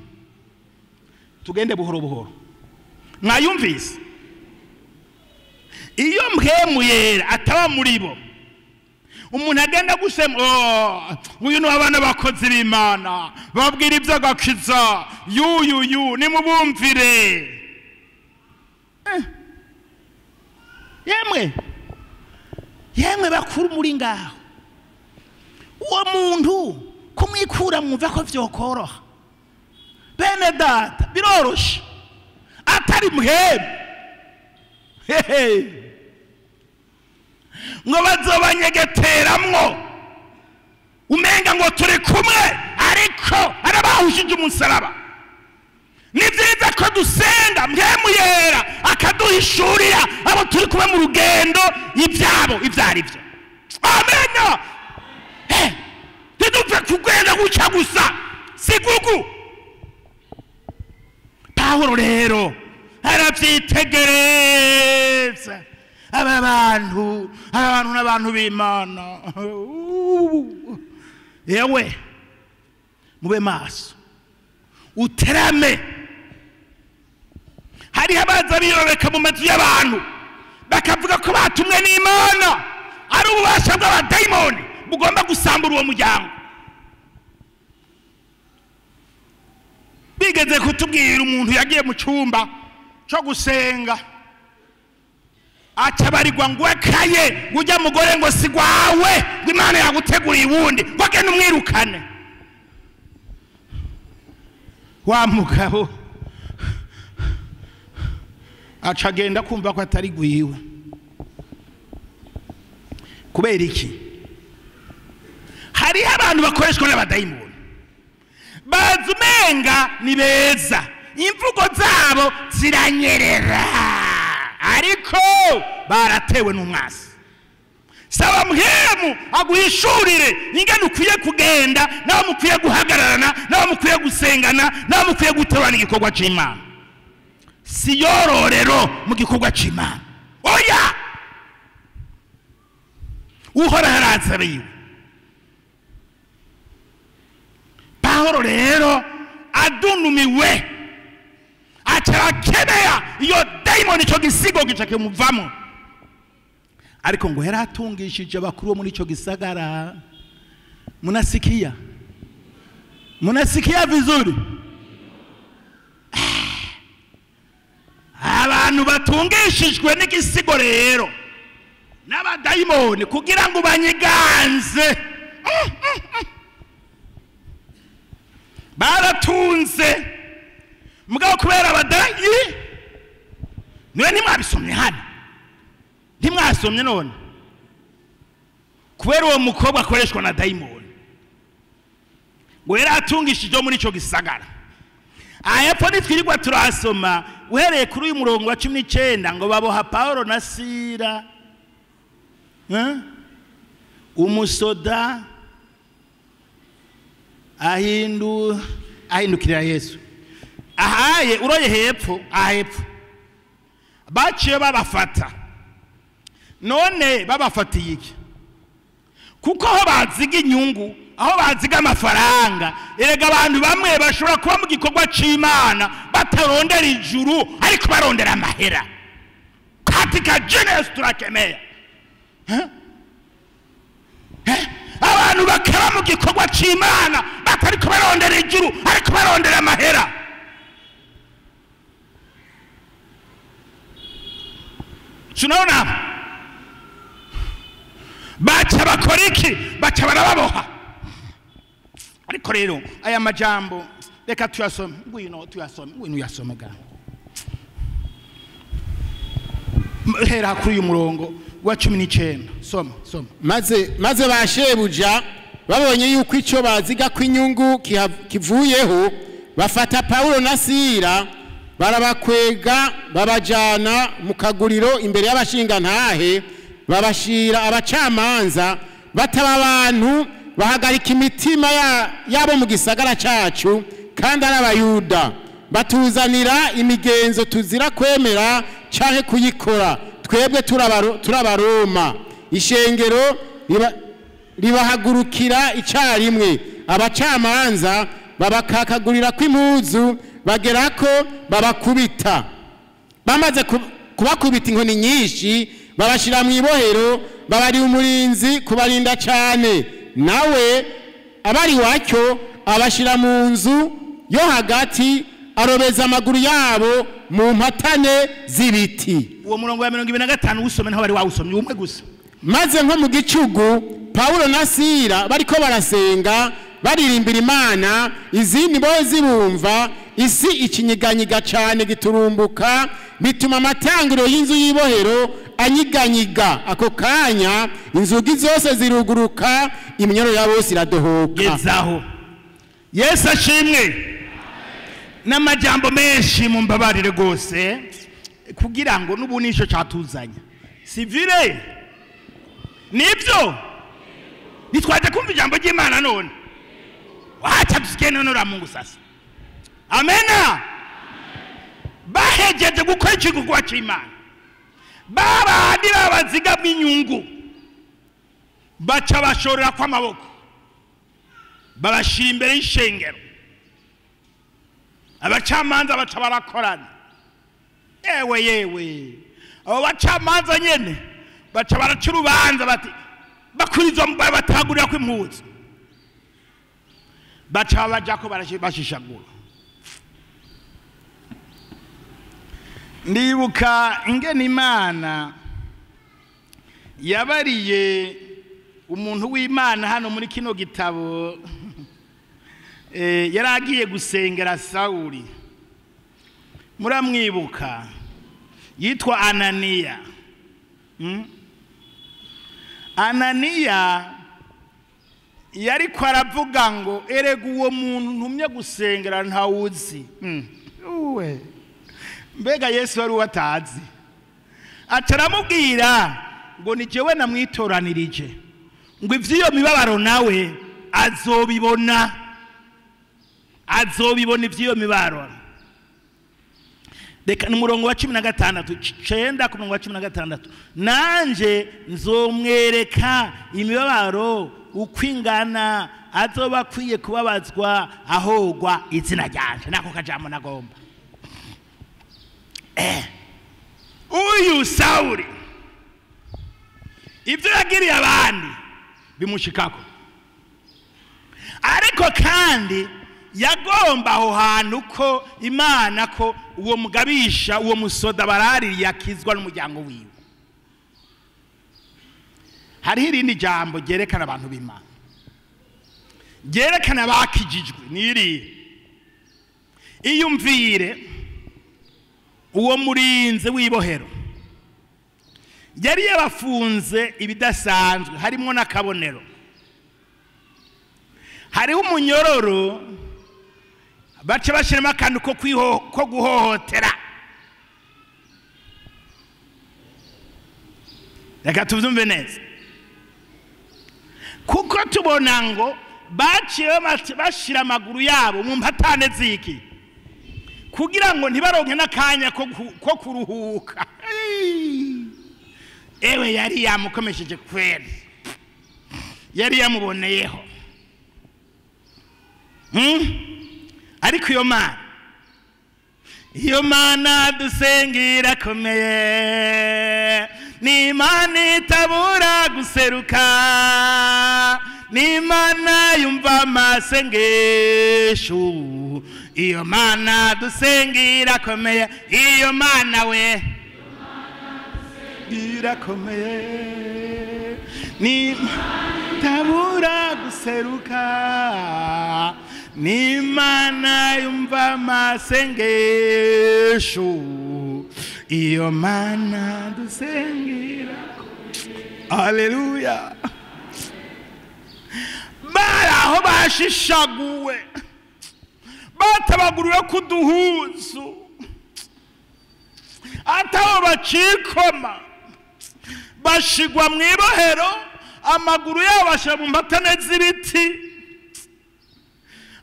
Tugende buhoro buhoro. Mwayumvise? Iyo Mpwemu Yera ataba muri bo, umuntu agenda gusema, oh, uyu ni abana bakozi b'Imana babwira iby'agakiza, yuyu nimubumvire. Yemwe yemwe bakuru muri ngaho, uwo muntu kumwikura mwumva ko vyokoroha. Bene data, biroroshe atari Mpwemu. Hehe, ngo bazobanyegeteramwo umenga ngo turi kumwe, ariko arabahushije umusaraba. Ni byiza ko dusenga Mpwemu Yera akaduhishurira abo turi kumwe mu rugendo ibyabo ibyo ari byo. Amena. Ntidupfe kugenda guca gusa, si gugu. Pawulo rero arabyitegereza, aba bantu n'abantu b'Imana. Yewe mube maso, uterame. Hariho abaza biroreka mu mazu y'abantu bakavuga ko batumwe n'Imana, ari ububasha bw'abadayimoni bugomba gusambura uwo muryango. Bigeze kutubwira umuntu yagiye mu cyumba cyo gusenga, acabarirwa ngo akaye ujya mugore ngo si gwawe, ngo Imana yaguteguriye uwundi, ngo agende umwirukane. Wa mugabo aca agenda kumva ko atari gwiwe. Kubera iki? Hariho abantu bakoreshwa n'abadayimoni, bazi umenga ni beza, imvugo zabo ziranyerera, ariko baratewe n'umwasi. Saba Mpwemu aguhishurire ingene ukwiye kugenda, nawe mukwiye guhagararana, nawe mukwiye gusengana, nawe mukwiye guterana igikorwa c'Imana. Si yororero mu gikorwa c'Imana. Oya, Uhoraho arazabiwe. Pawulo rero adunumiwe, acarakebea iyo dayimoni, ico gisigo gica kimuvamo. Ariko ngo yaratungishije abakuru bo muri ico gisagara. Munasikia? Munasikia vizuri? Abantu batungishijwe n'igisigo rero n'abadayimoni kugira ngo banyiganze, baratunze mugabo kubera abadayi. Niwe ntimwabisomye hano, ntimwasomye none. Kubera uwo mukobwa akoreshwa na dayimoni, ngo yaratungishije muri ico gisagara. Ahepfo nitwirirwa turasoma uhereye kuri uyu murongo wa 19 ngo baboha Paulo na Sila. Umusoda ahindukirira Yesu. Ahaye uroye hepfo, ahepfo baciye babafata. None babafatiye iki? Kuko aho baziga inyungu, aho baziga amafaranga. Erega abantu bamwe bashobora kuba mu gikorwa c'Imana batarondera ijuru, ariko barondera amahera. Katika jina Yesu turakemea. Abantu bakaba mu gikorwa c'Imana batariko barondera ijuru, ariko barondera amahera. Tunaona baca bakora iki? Baca barababoha. Ariko rero aya majambo Reka tuyasome, ngwino tuyasome, ngwino uyasome ga. Hera kuri uyu murongo wa 19, soma soma. Maze ba shebuja babonye yuko icyo baziga kw'inyungu kivuyeho, bafata Paulo na Sila barabakwega babajana mu kaguriro imbere y'abashingantahe, babashira abacamanza bataba abantu bahagarika imitima yabo mu gisagara cacu, kandi ari Abayuda, batuzanira imigenzo tuzira kwemera canke kuyikora, twebwe turabaroma. Ishengero ribahagurukira icarimwe, abacamanza babakakagurira kw'impuzu, bagerako babakubita. Bamaze kubakubita inkoni nyinshi, babashira mu ibohero, babari umurinzi kubarinda cane, nawe abari wacyo abashira mu nzu yo hagati, arobeza amaguru yabo mu mpatane z'ibiti. Uwo murongo wa 25 usome, ntaho bari wawusomye umwe gusa. Maze nko mu gicugu Paulo na Sila bariko barasenga baririmbira Imana, izindi bo zibumva, isi ikinyiganyiga cane giturumbuka, bituma amatangiro y'inzu y'ibohero anyiganyiga. Ako kanya inzugi zose ziruguruka, iminyoro ya bose iradohoka. Gezaho. Yesu ashimwe. N'amajambo menshi mumbabarire gose, kugira ngo n'ubu nico catuzanya. Sivire nibyo nitwaje kumva ijambo ry'Imana none wacha tusikie neno la Mungu sasa. Amena. Bahejeje gukora igikorwa cy'Imana, babandi babaziga inyungu baca bashorera kwa maboko, babashira imbere y'ishengero, abacamanza baca barakorana. Ewe yewe, abo bacamanza nyene baca baraca urubanza bati bakurizwa batagurira kw'impuzu, baca bajako bashishagura. Ndibuka ingene Imana yabariye umuntu w'Imana hano muri kino gitabo, yaragiye gusengera Sawuli. Muramwibuka, yitwa Ananiya. Ananiya yariko aravuga ngo erega uwo muntu ntumye gusengera ntawuzi. Uwe mbega Yesu wari watazi, acaramubwira ngo ni jewe namwitoranirije, ngo ivy'iyo mibabaro nawe azobibona, azobibona ivy'iyo mibabaro. Reka ni umurongo wa 16, 9 ku murongo wa 16, nanje nzomwereka imibabaro uko ingana, azoba akwiye kubabazwa ahogwa izina ryanje. Nako kajambo nagomba. Uyu Sawuli ibyo yagiriye abandi bimushikako, ariko kandi yagomba aho hantu ko Imana ko uwo mugabisha uwo musoda baraririye akizwa n'umuryango wiwe. Hariho irindi jambo ryerekana abantu b'Imana, ryerekana bakijijwe, niri iyumvire uwo murinzi w'ibohero yari yabafunze ibidasanzwe, harimo n'akabonero, hariho umunyororo baca bashiramo akantu ko guhohotera. Reka tuvyumve neza, kuko tubona ngo baciye bashira amaguru yabo mu mpatane ziki, kugira ngo ntibaronke n'akanya ko kuruhuka. Ewe yari yamukomesheje kweli, yari yamuboneyeho. Ariko iyo Mana dusengira akomeye, ni Imana itabura guseruka, ni Imana yumva amasengesho, iyo Mana dusengira akomeye, iyo Mana we irakomeye, ni tabura guseruka, N'Imana yumva amasengesho, iyo mana dusengera. Haleluya. Bari aho bashishaguwe, batabaguriwe kuduhuzu, atabo bacikoma, bashigwa mu ibohero, amaguru yabo bashira mu mbatane z'ibiti.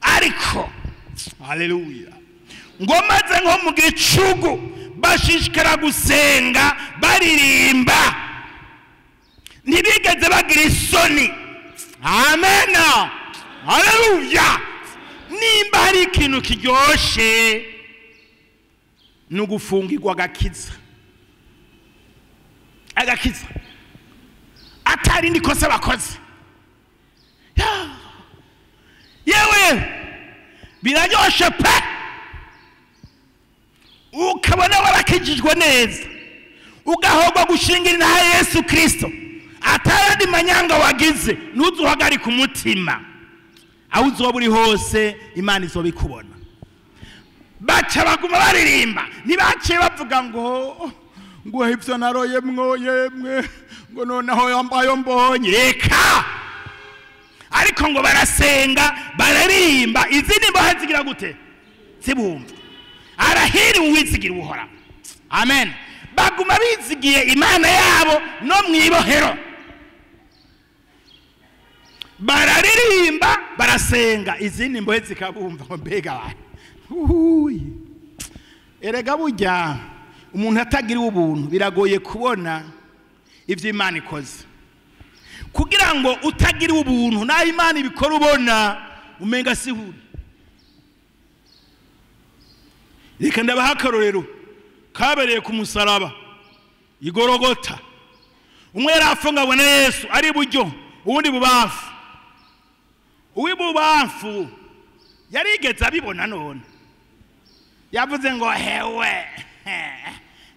Ariko haleluya, ngo maze nko mu gicugu bashishikara gusenga baririmba, ntibigeze bagira isoni. Amena, haleluya. Nimba hari ikintu kiryoshe ni ugufungirwa agakiza, agakiza atari ndikosa bakoze. Yewe biraryoshe pe, ukabona warakijijwe neza, ugahogwa gushingira na Yesu Kristo, atari manyanga wagize, ntuzuhagarika umutima. Aho uzoba uri hose Imana izobikubona. Baca baguma baririmba, ntibaciye bavuga ngo ngo ivyo naroye mwo yemwe, ngo noneho yambaye mbonye, reka. Ariko ngo barasenga baririmba, izindi mbohe zigira gute? Zibumva. Arahiri uwizigira Uhoraho. Amen. Baguma bizigiye Imana yabo no mwibohero, bararirimba barasenga, izindi mbohe zikabumva ngo mbega abantu. Erega burya umuntu atagira ubuntu biragoye kubona ivyo Imana ikoze. Kugira ngo utagira ubuntu naho Imana ibikora ubona umenga sihuri. Reka ndabaha akarorero kabereye ku musaraba igorogota. Umwe yarafunga abona Yesu ari buryo, uwundi bubafu. Uw'ibubamfu yarigeze abibona, none yavuze ngo hewe,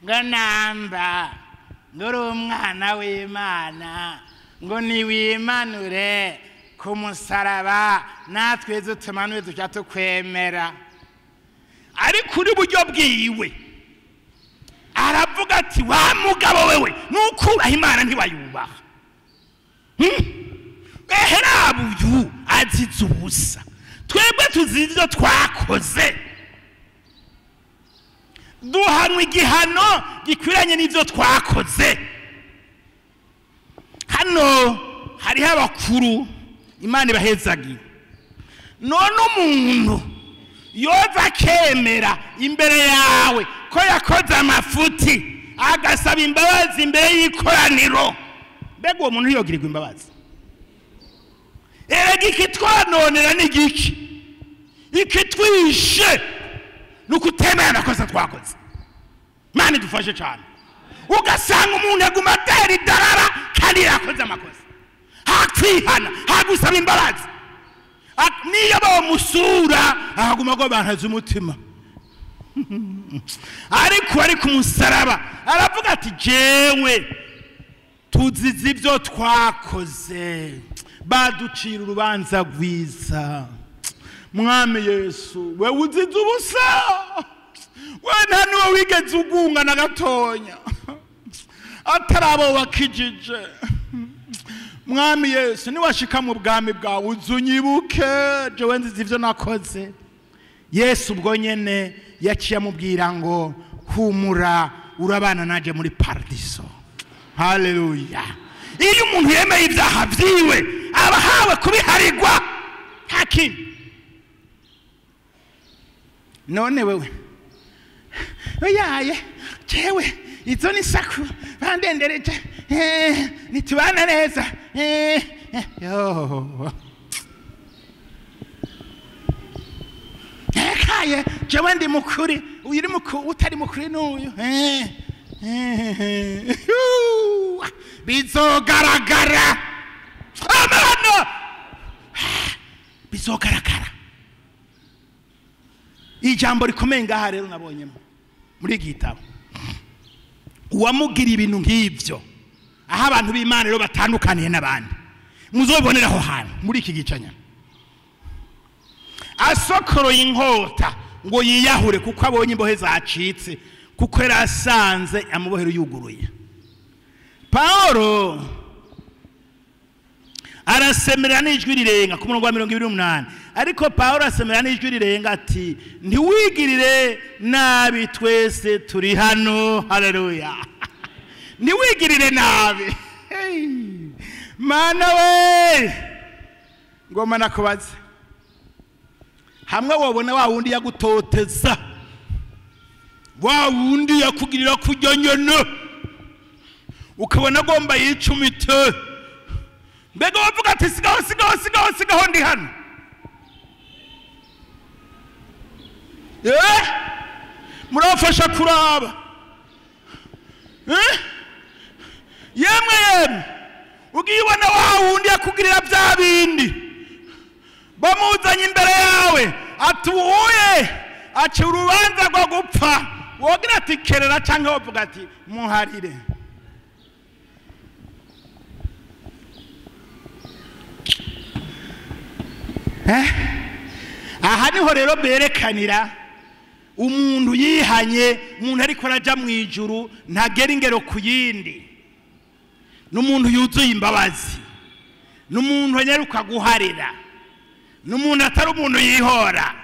ngo namba ngo uri umwana w'Imana, ngo niwimanure ku musaraba natwe tumanuye tuca tukwemera. Ariko uri buryo bwiwe aravuga ati wa mugabo wewe, nukubaha Imana ntiwayubaha. Eherabuyu azize ubusa, twebwe tuzi ivyo twakoze, duhanwa igihano gikwiranye n'ivyo twakoze. Hano hariho abakuru Imana ibahezagiye. None umuntu yoza akemera imbere yawe ko yakoze amafuti, agasaba imbabazi imbere y'ikoraniro, mbega uwo muntu yogirirwa imbabazi? Erega ikitwanonera ni igiki? Ikitwishe ni ukutemera amakosa twakoze. Imana idufashe cyane. Ugasanga umuntu aguma atera idarara kandi yakoze amakosa, hakwihana, hagusaba imbabazi, niyo bamusura akaguma ngo bantaze umutima. Ariko ari ku musaraba aravuga ati jewe tuzize ibyo twakoze, baducira urubanza rwiza. Mwami Yesu, wewe uzize ubusa, wewe nta n'uwo wigeze ugunga na gatonya, atari abo wakijije. Mwami Yesu, niwashika mu bwami bwawe uzunyibuke, jewe nzize ivyo nakoze. Yesu ubwo nyene yaciye amubwira ngo humura, urabana naje muri paradiso. Haleluya. Iyo umuntu yemeye ibyaha vyiwe aba ahawe kubiharigwa, nta kindi. None wewe oyaye, jewe izo ni saku bandendereje, nitubana neza. Yo Ekaye, jewe ndi mukuri, uyu uri mukuri, utari mukuri n'uyu. Bizogaragara. Amana! Bizogaragara. Ijambo rikomeye ngaha rero nabonyemo muri iki gitabo. Uwamugira ibintu nk'ivyo, aho abantu b'Imana rero batandukaniye n'abandi, muzobonera aho hantu muri iki gicanya. Asokoroye inkota ngo yiyahure kuko abonye imbohe zacitse, kuko yari asanze amabohero yuguruye. Paulo arasemera n'ijwi rirenga ku murongo wa 28. Ariko Paulo asemera n'ijwi rirenga ati ntiwigirire nabi, twese turi hano. Haleluya. Ntiwigirire nabi. Hey. Mana we, ngoma nakubaze, hamwe wobona wa wundi yagutoteza, wa wundi yakugirira kujya nyene, ukabona agomba yicumite, mbega wavuga ati sigaho sigaho sigaho sigaho ndi hano. Murafasha kuraba. Yemwe yemwe, ugiye ubona wa wundi yakugirira bya bindi, bamuzanye imbere yawe atuye aca urubanza rwo gupfa, wogira ati kerera, canke wovuga ati muharire. Aha niho rero berekanira umuntu yihanye, umuntu ariko araja mu ijuru ntagera ingero ku yindi, n'umuntu yuzuye imbabazi, n'umuntu anyaruka guharira, n'umuntu atari umuntu yihora.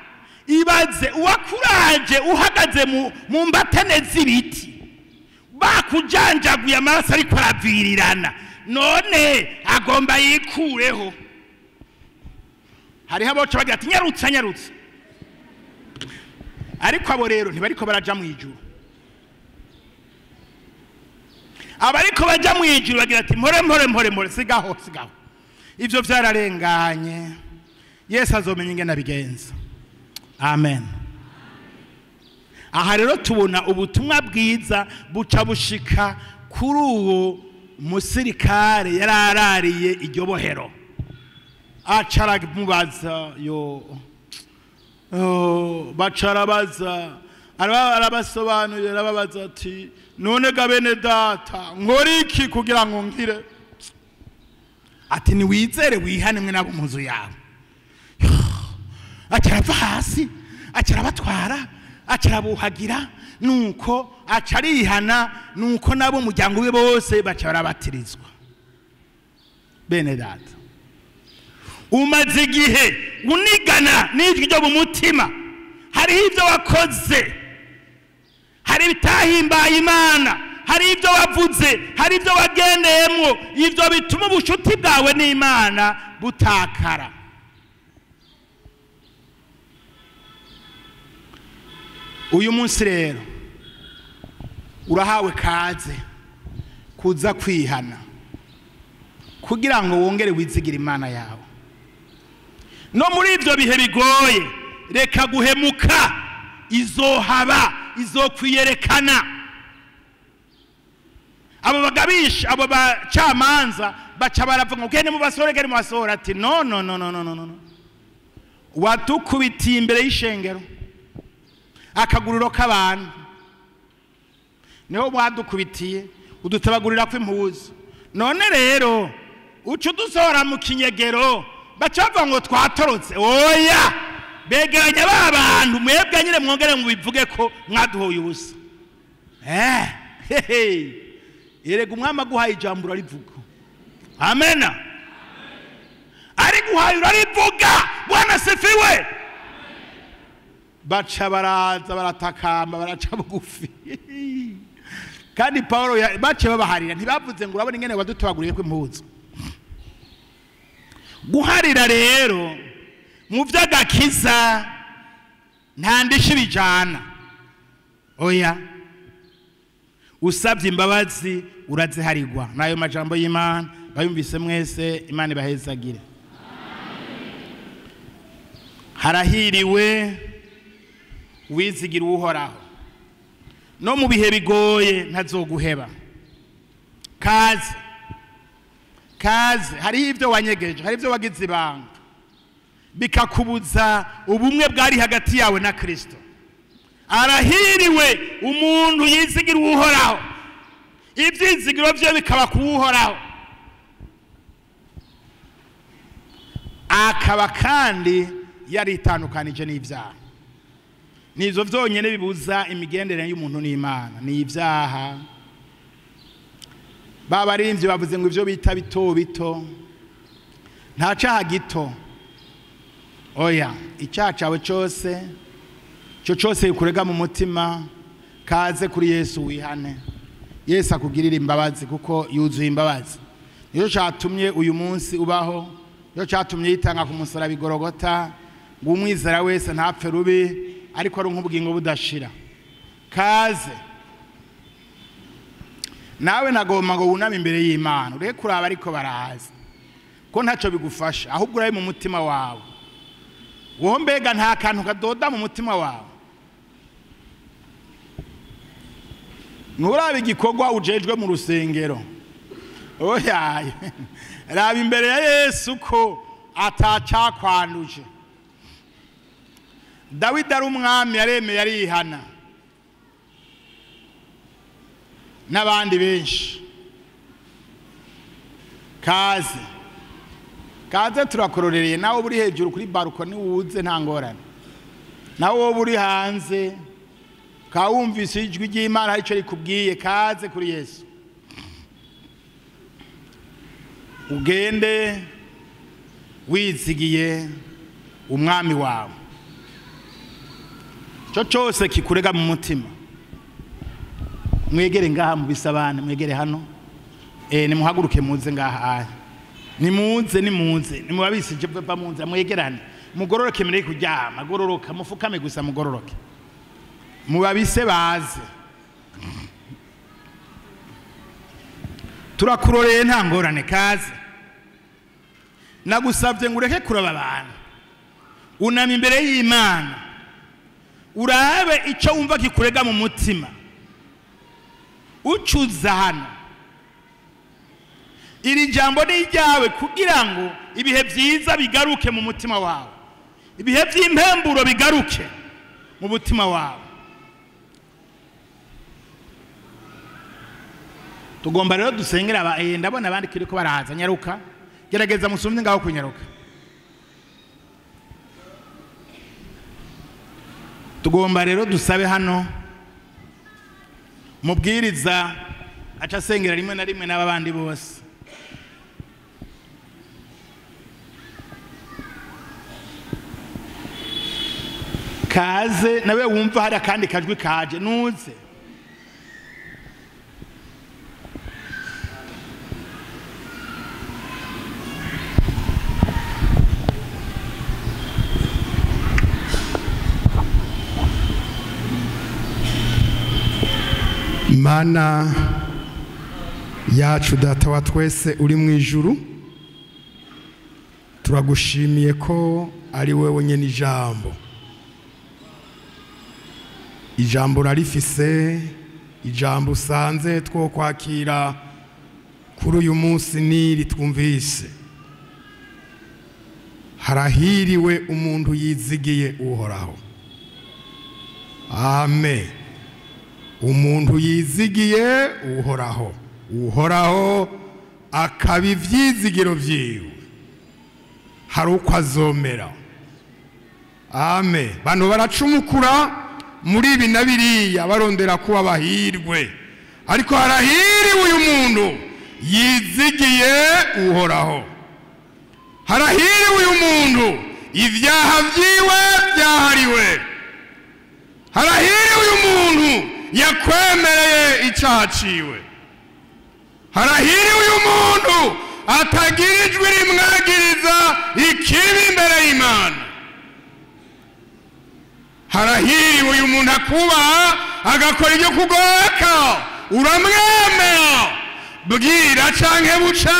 Ibaze uwakuraje uhagaze mu mbatane z'ibiti, bakujanjaguye amaraso ariko aravirirana, none agomba yikureho. Hariho aboca bagira ati nyarutsa nyarutsa, ariko abo rero ntibariko baraja mu ijuru. Abariko baja mu ijuru bagira ati mpore mpore mpore mpore, sigaho sigaho, ivyo vyararenganye, Yesu azomenya ingene abigenza. Amen. Aha rero tubona ubutumwa bwiza buca bushika kuri uwo musirikare yararariye iryo bohero. Acaramubaza yo, bacarabaza, arabasobanurira, arababaza ati none ga bene data nkora iki kugira ngo nkire? Ati niwizere wihane mwe nabo mu nzu yawe. Acarava hasi, acarabatwara, acarabuhagira, nuko acarihana, nuko nabo umuryango we bose baca barabatirizwa. Bene data, umaze igihe unigana n'ijwi ryo mu mutima, hariho ibyo wakoze, hari ibitahimbaye Imana, hari ibyo wavuze, hari ibyo wagendeyemo, ibyo bituma ubucuti bwawe n'Imana butakara. Uyu munsi rero urahawe kaze kuza kwihana kugira ngo wongere wizigire Imana yawe. No muri ibyo bihe bigoye, reka guhemuka, izohaba, izokwiyerekana. Abo bagabisha, abo bacamanza baca baravuga ngo gende mubasore, gende mubasore. Ati no no no no no no no, watukubitiye imbere y'ishengero, akaguriro k'abantu niho mwadukubitiye, udutabagurira kw'impuzu. None rero uca udusohora mu kinyegero, baca bavuga ngo twatorotse. Oya, begeranya ba bantu mwebwe nyine mwongere mubivuge ko mwaduhoye ubusa. Erega umwami aguhaye ijambo urarivuga. Amena. Ariguhaye urarivuga. Bwana sifiwe. Baca baraza baratakamba, baraca bugufi. Kandi Paulo bace babaharira, ntibavuze ngo urabona ingene wadutubaguriye kw'impuzu. Guharira rero mu vy'agakiza nta ndishi bijana. Oya, usabye imbabazi uraziharigwa. Nayo majambo y'Imana bayumvise mwese, Imana ibahezagire. Harahiriwe wizigira Uhoraho, no mu bihe bigoye ntazoguheba. Kaze kaze, hariho ibyo wanyegeje, hari ibyo wagize ibanga, bikakubuza ubumwe bwari hagati yawe na Kristo. Arahiriwe umuntu yizigira Uhoraho, ibyizigiro bye bikaba ku Uhoraho, akaba kandi yaritandukanije n'ivyaha. Nivyo vyonyene bibuza imigenderanire y'umuntu n'Imana, ni ivyaha. Babarimvye bavuze ngo ivyo bita bito bito, nta caha gito. Oya, icyaha cawe cose, cyo cose bikurega mu mutima, kaze kuri Yesu wihane. Yesu akugirira imbabazi kuko yuzuye imbabazi. Niyo cyatumye uyu munsi ubaho, niyo cyatumye yitanga ku musaraba igorogota, ngo umwizera wese ntapfe rubi, ariko ari nk'ubugingo budashira. Kaze nawe nagomba ngo wuname imbere y'Imana, ureke kuraba ariko baraza, ko ntacyo bigufasha, ahubwo urabe mu mutima wawe. Wowe mbega nta kantu kadoda mu mutima wawe? Nturabe igikorwa ujejwe mu rusengero. Oya, raba imbere ya Yesu ko atacakwanduje. Dawidi ari umwami, yaremeye arihana, n'abandi benshi. Kaze kaze, turakororereye. Nawe uri hejuru kuri balcony wuze, nta ngorane. Nawe wowe uri hanze kawumvise ijwi ry'Imana hari icyo rikubwiye, kaze kuri Yesu. Ugende wizigiye umwami wawe. Cyo cyose kikurega mu mutima, mwegere ngaha mu bisabane, mwegere hano. Nimuhaguruke muze ngaha. Nimuze, nimuze, nimubabisije bava mu nzira, mwegerane, mugororoke mbere kuryama, gororoka, mufukame gusa mugororoke. Mubabise baze. Turakuroreye nta ngorane, kaze. Nagusabye ngo ureke kuraba abantu, unama imbere y'Imana, urabe icyo wumva kikurega mu mutima, ucuza hano. Iri jambo ni iryawe kugira ngo ibihe byiza bigaruke mu mutima wawe, ibihe by'impemburo bigaruke mu mutima wawe. Tugomba rero dusengera aba, ndabona abandi kiriko baraza, nyaruka, gerageza musumye ngaho kunyaruka. Tugomba rero dusabe hano mubwiriza aca asengera rimwe na rimwe n'abandi bose. Kaze nawe wumva hari akandi kajwi kaje, nuze. Mana yacu, Data wa twese uri mu ijuru, turagushimiye ko ari wewe nyene ijambo. Ijambo rarifise, ijambo usanze two kwakira kuri uyu munsi niri twumvise. Harahiriwe umuntu yizigiye Uhoraho. Amen. Umuntu yizigiye Uhoraho, Uhoraho akaba ivyizigiro vyiwe, hari uko azomera. Amen. Bantu baracumukura muri ibi na biriya barondera kuba bahirwe, ariko harahiriwe uyu muntu yizigiye Uhoraho. Harahiriwe uyu muntu ivyaha vyiwe vyahariwe. Harahiriwe uyu muntu yakwemereye icyaha ciwe. Harahiriwe uyu muntu atagira ijwi rimwagiriza ikibi imbere y'Imana. Harahiriwe uyu muntu akubaha agakora ibyo kugoreka, uramwemera bwira canke buca,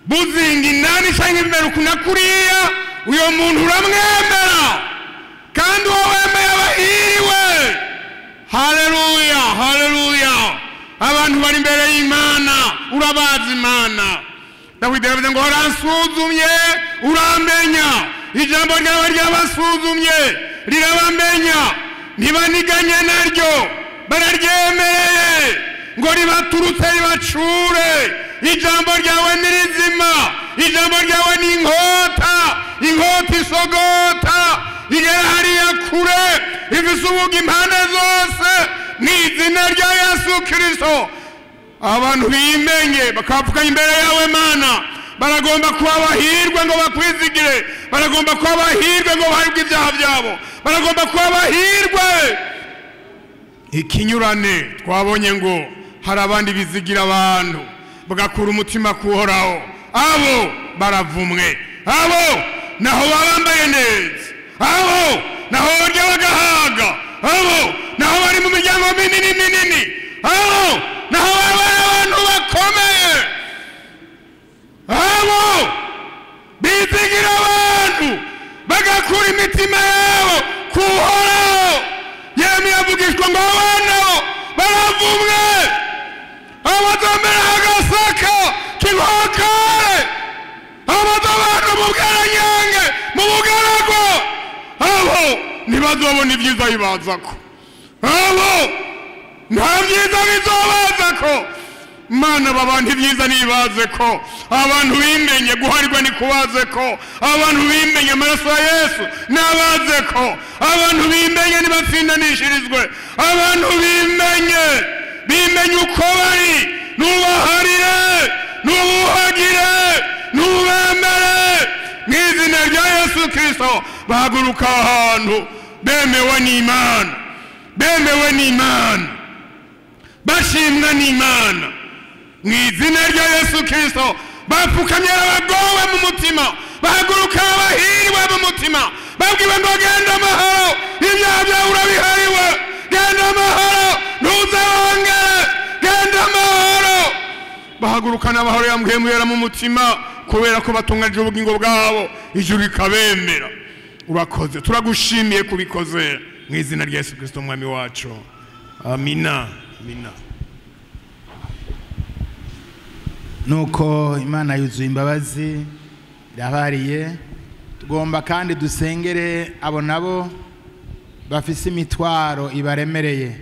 buzinga inani canke imbere ukuna kuriya, uyo muntu uramwemera, kandi uwo wemeye abahiriwe. Haleluya, haleluya. Abantu bari imbere y'Imana, urabazi Imana. Dawidi yaravuze ngo waransuzumye uramenya, ijambo ryawe ryabasuzumye rirabamenya, ntibaniganye naryo, bararyemereye ngo ribaturutse ribacure. Ijambo ryawe ni rizima, ijambo ryawe ni inkota Inkota isogota igera hariya kure, ifise ubuga impande zose, mu izina rya Yesu Kristo. Abantu bimenye bakapfuka imbere yawe Mana, baragomba kuba bahirwe ngo bakwizigire, baragomba kuba bahirwe ngo bahabwe ibyaha byabo, baragomba kuba bahirwe. Ikinyurane twabonye ngo hari abandi bizigira abantu bagakura umutima kuhoraho, abo baravumwe, abo naho babambaye neza, abo naho barya bagahaga, abo naho bari mu miryango minini minini, abo naho babaye abantu bakomeye, abo bizigira abantu bagakura imitima yabo kuhoraho. Yeremiya avugishwa ngo abana baravumwe, abazomera agasaka k'inkokore, abazobana mu bweranyange mu bugaragwa, abo ntibazobona ibyiza bibazako, abo nta byiza bizobazako. Mana, abantu ibyiza nibaze ko abantu bimenye guharirwa ni kubaze ko abantu bimenye amaraso ya Yesu nabaze ko abantu bimenye nibatsindanishirizwe, abantu bimenye uko bari, nubaharire, nubuhagire, nubemere mu izina rya Yesu Kristo. Bahaguruka ahantu bemewe n'Imana, bemewe n'Imana, bashimwa n'Imana mu izina rya Yesu Kristo. Bapfukamye abagowe mu mutima, bahaguruka abahiriwe mu mutima, babwiwe ngo genda amahoro, ibyaha byawe urabihariwe, genda amahoro, ntuzongere, genda amahoro. Bahagurukana amahoro yamwemera mu mutima, kubera ko batunganije ubugingo bwabo, ijuru rikabemera. Urakoze, turagushimiye kubikoze mu izina rya Yesu Kristo Umwami wacu. Amina, amina. Nuko Imana yuzuye imbabazi irabariye. Tugomba kandi dusengere abo nabo bafise imitwaro ibaremereye,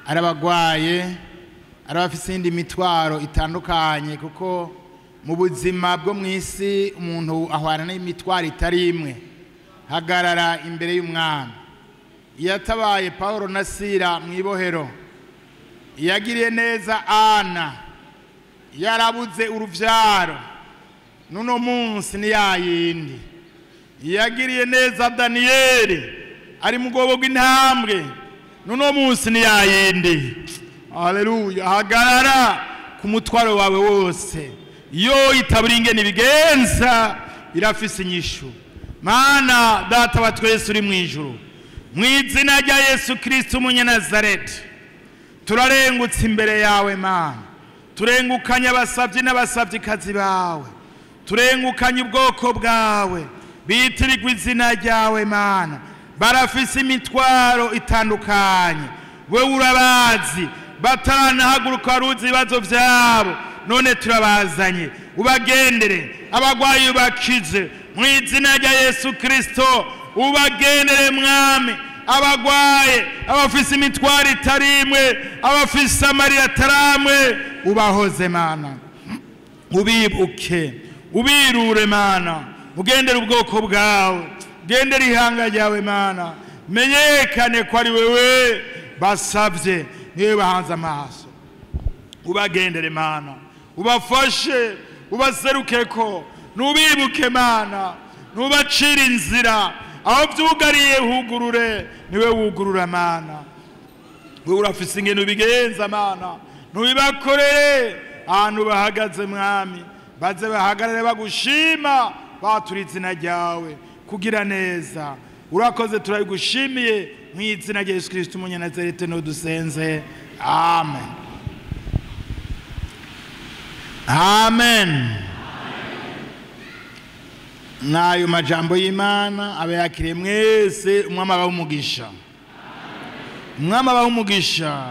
ari abagwaye, ari abafise indi mitwaro itandukanye, kuko mu buzima bwo mu isi umuntu ahwana n'imitwaro itari imwe. Hagarara imbere y'Umwami. Yatabaye Paulo na Sila mu ibohero, yagiriye neza Ana, yarabuze uruvyaro, nuno munsi ni yayindi. Yagiriye neza Daniyeli ari mu bwobo bw'intambwe, nuno munsi ni yayindi. Haleluya. Hagarara ku mutwaro wawe wose, iyo itabura ingene ibigenza irafise inyishu. Mana Data wa twese uri mu ijuru, mu izina rya Yesu Kristo umunyanazareti, turarengutse imbere yawe Mana, turengukanye abasavyi n'abasavyikazi bawe, turengukanye ubwoko bwawe bitirirwa izina ryawe Mana. Barafise imitwaro itandukanye, wewe urabazi, bataranahaguruka waruzi ibibazo vyabo, none turabazanye, ubagendere, abagwayi ubakize mu izina rya Yesu Kristo. Ubagendere Mwami, abagwaye, abafise imitwaro itari imwe, abafise amarira ataramwe, ubahoze Mana, ubibuke, ubirure Mana, ugendere ubwoko bwawe, ugendere ihanga ryawe Mana, menyekane ko ari wewe basavye, niwe bahanze amaso. Ubagendere Mana, ubafashe, ubaserukeko, nubibuke Mana, nubacire inzira aho vyugariye hugurure, niwe wugurura Mana. Wewe urafise ingene ubigenza Mana, nubibakorere ahantu bahagaze Mwami, baze bahagarare bagushima, batura izina ryawe kugira neza. Urakoze, turabigushimiye mu izina rya Yesu Kristo umunyanazareti no dusenze. Amen. Amen. N'ayo majambo y'Imana abayakiriye mwese, Umwami abahe umugisha, Umwami abahe umugisha.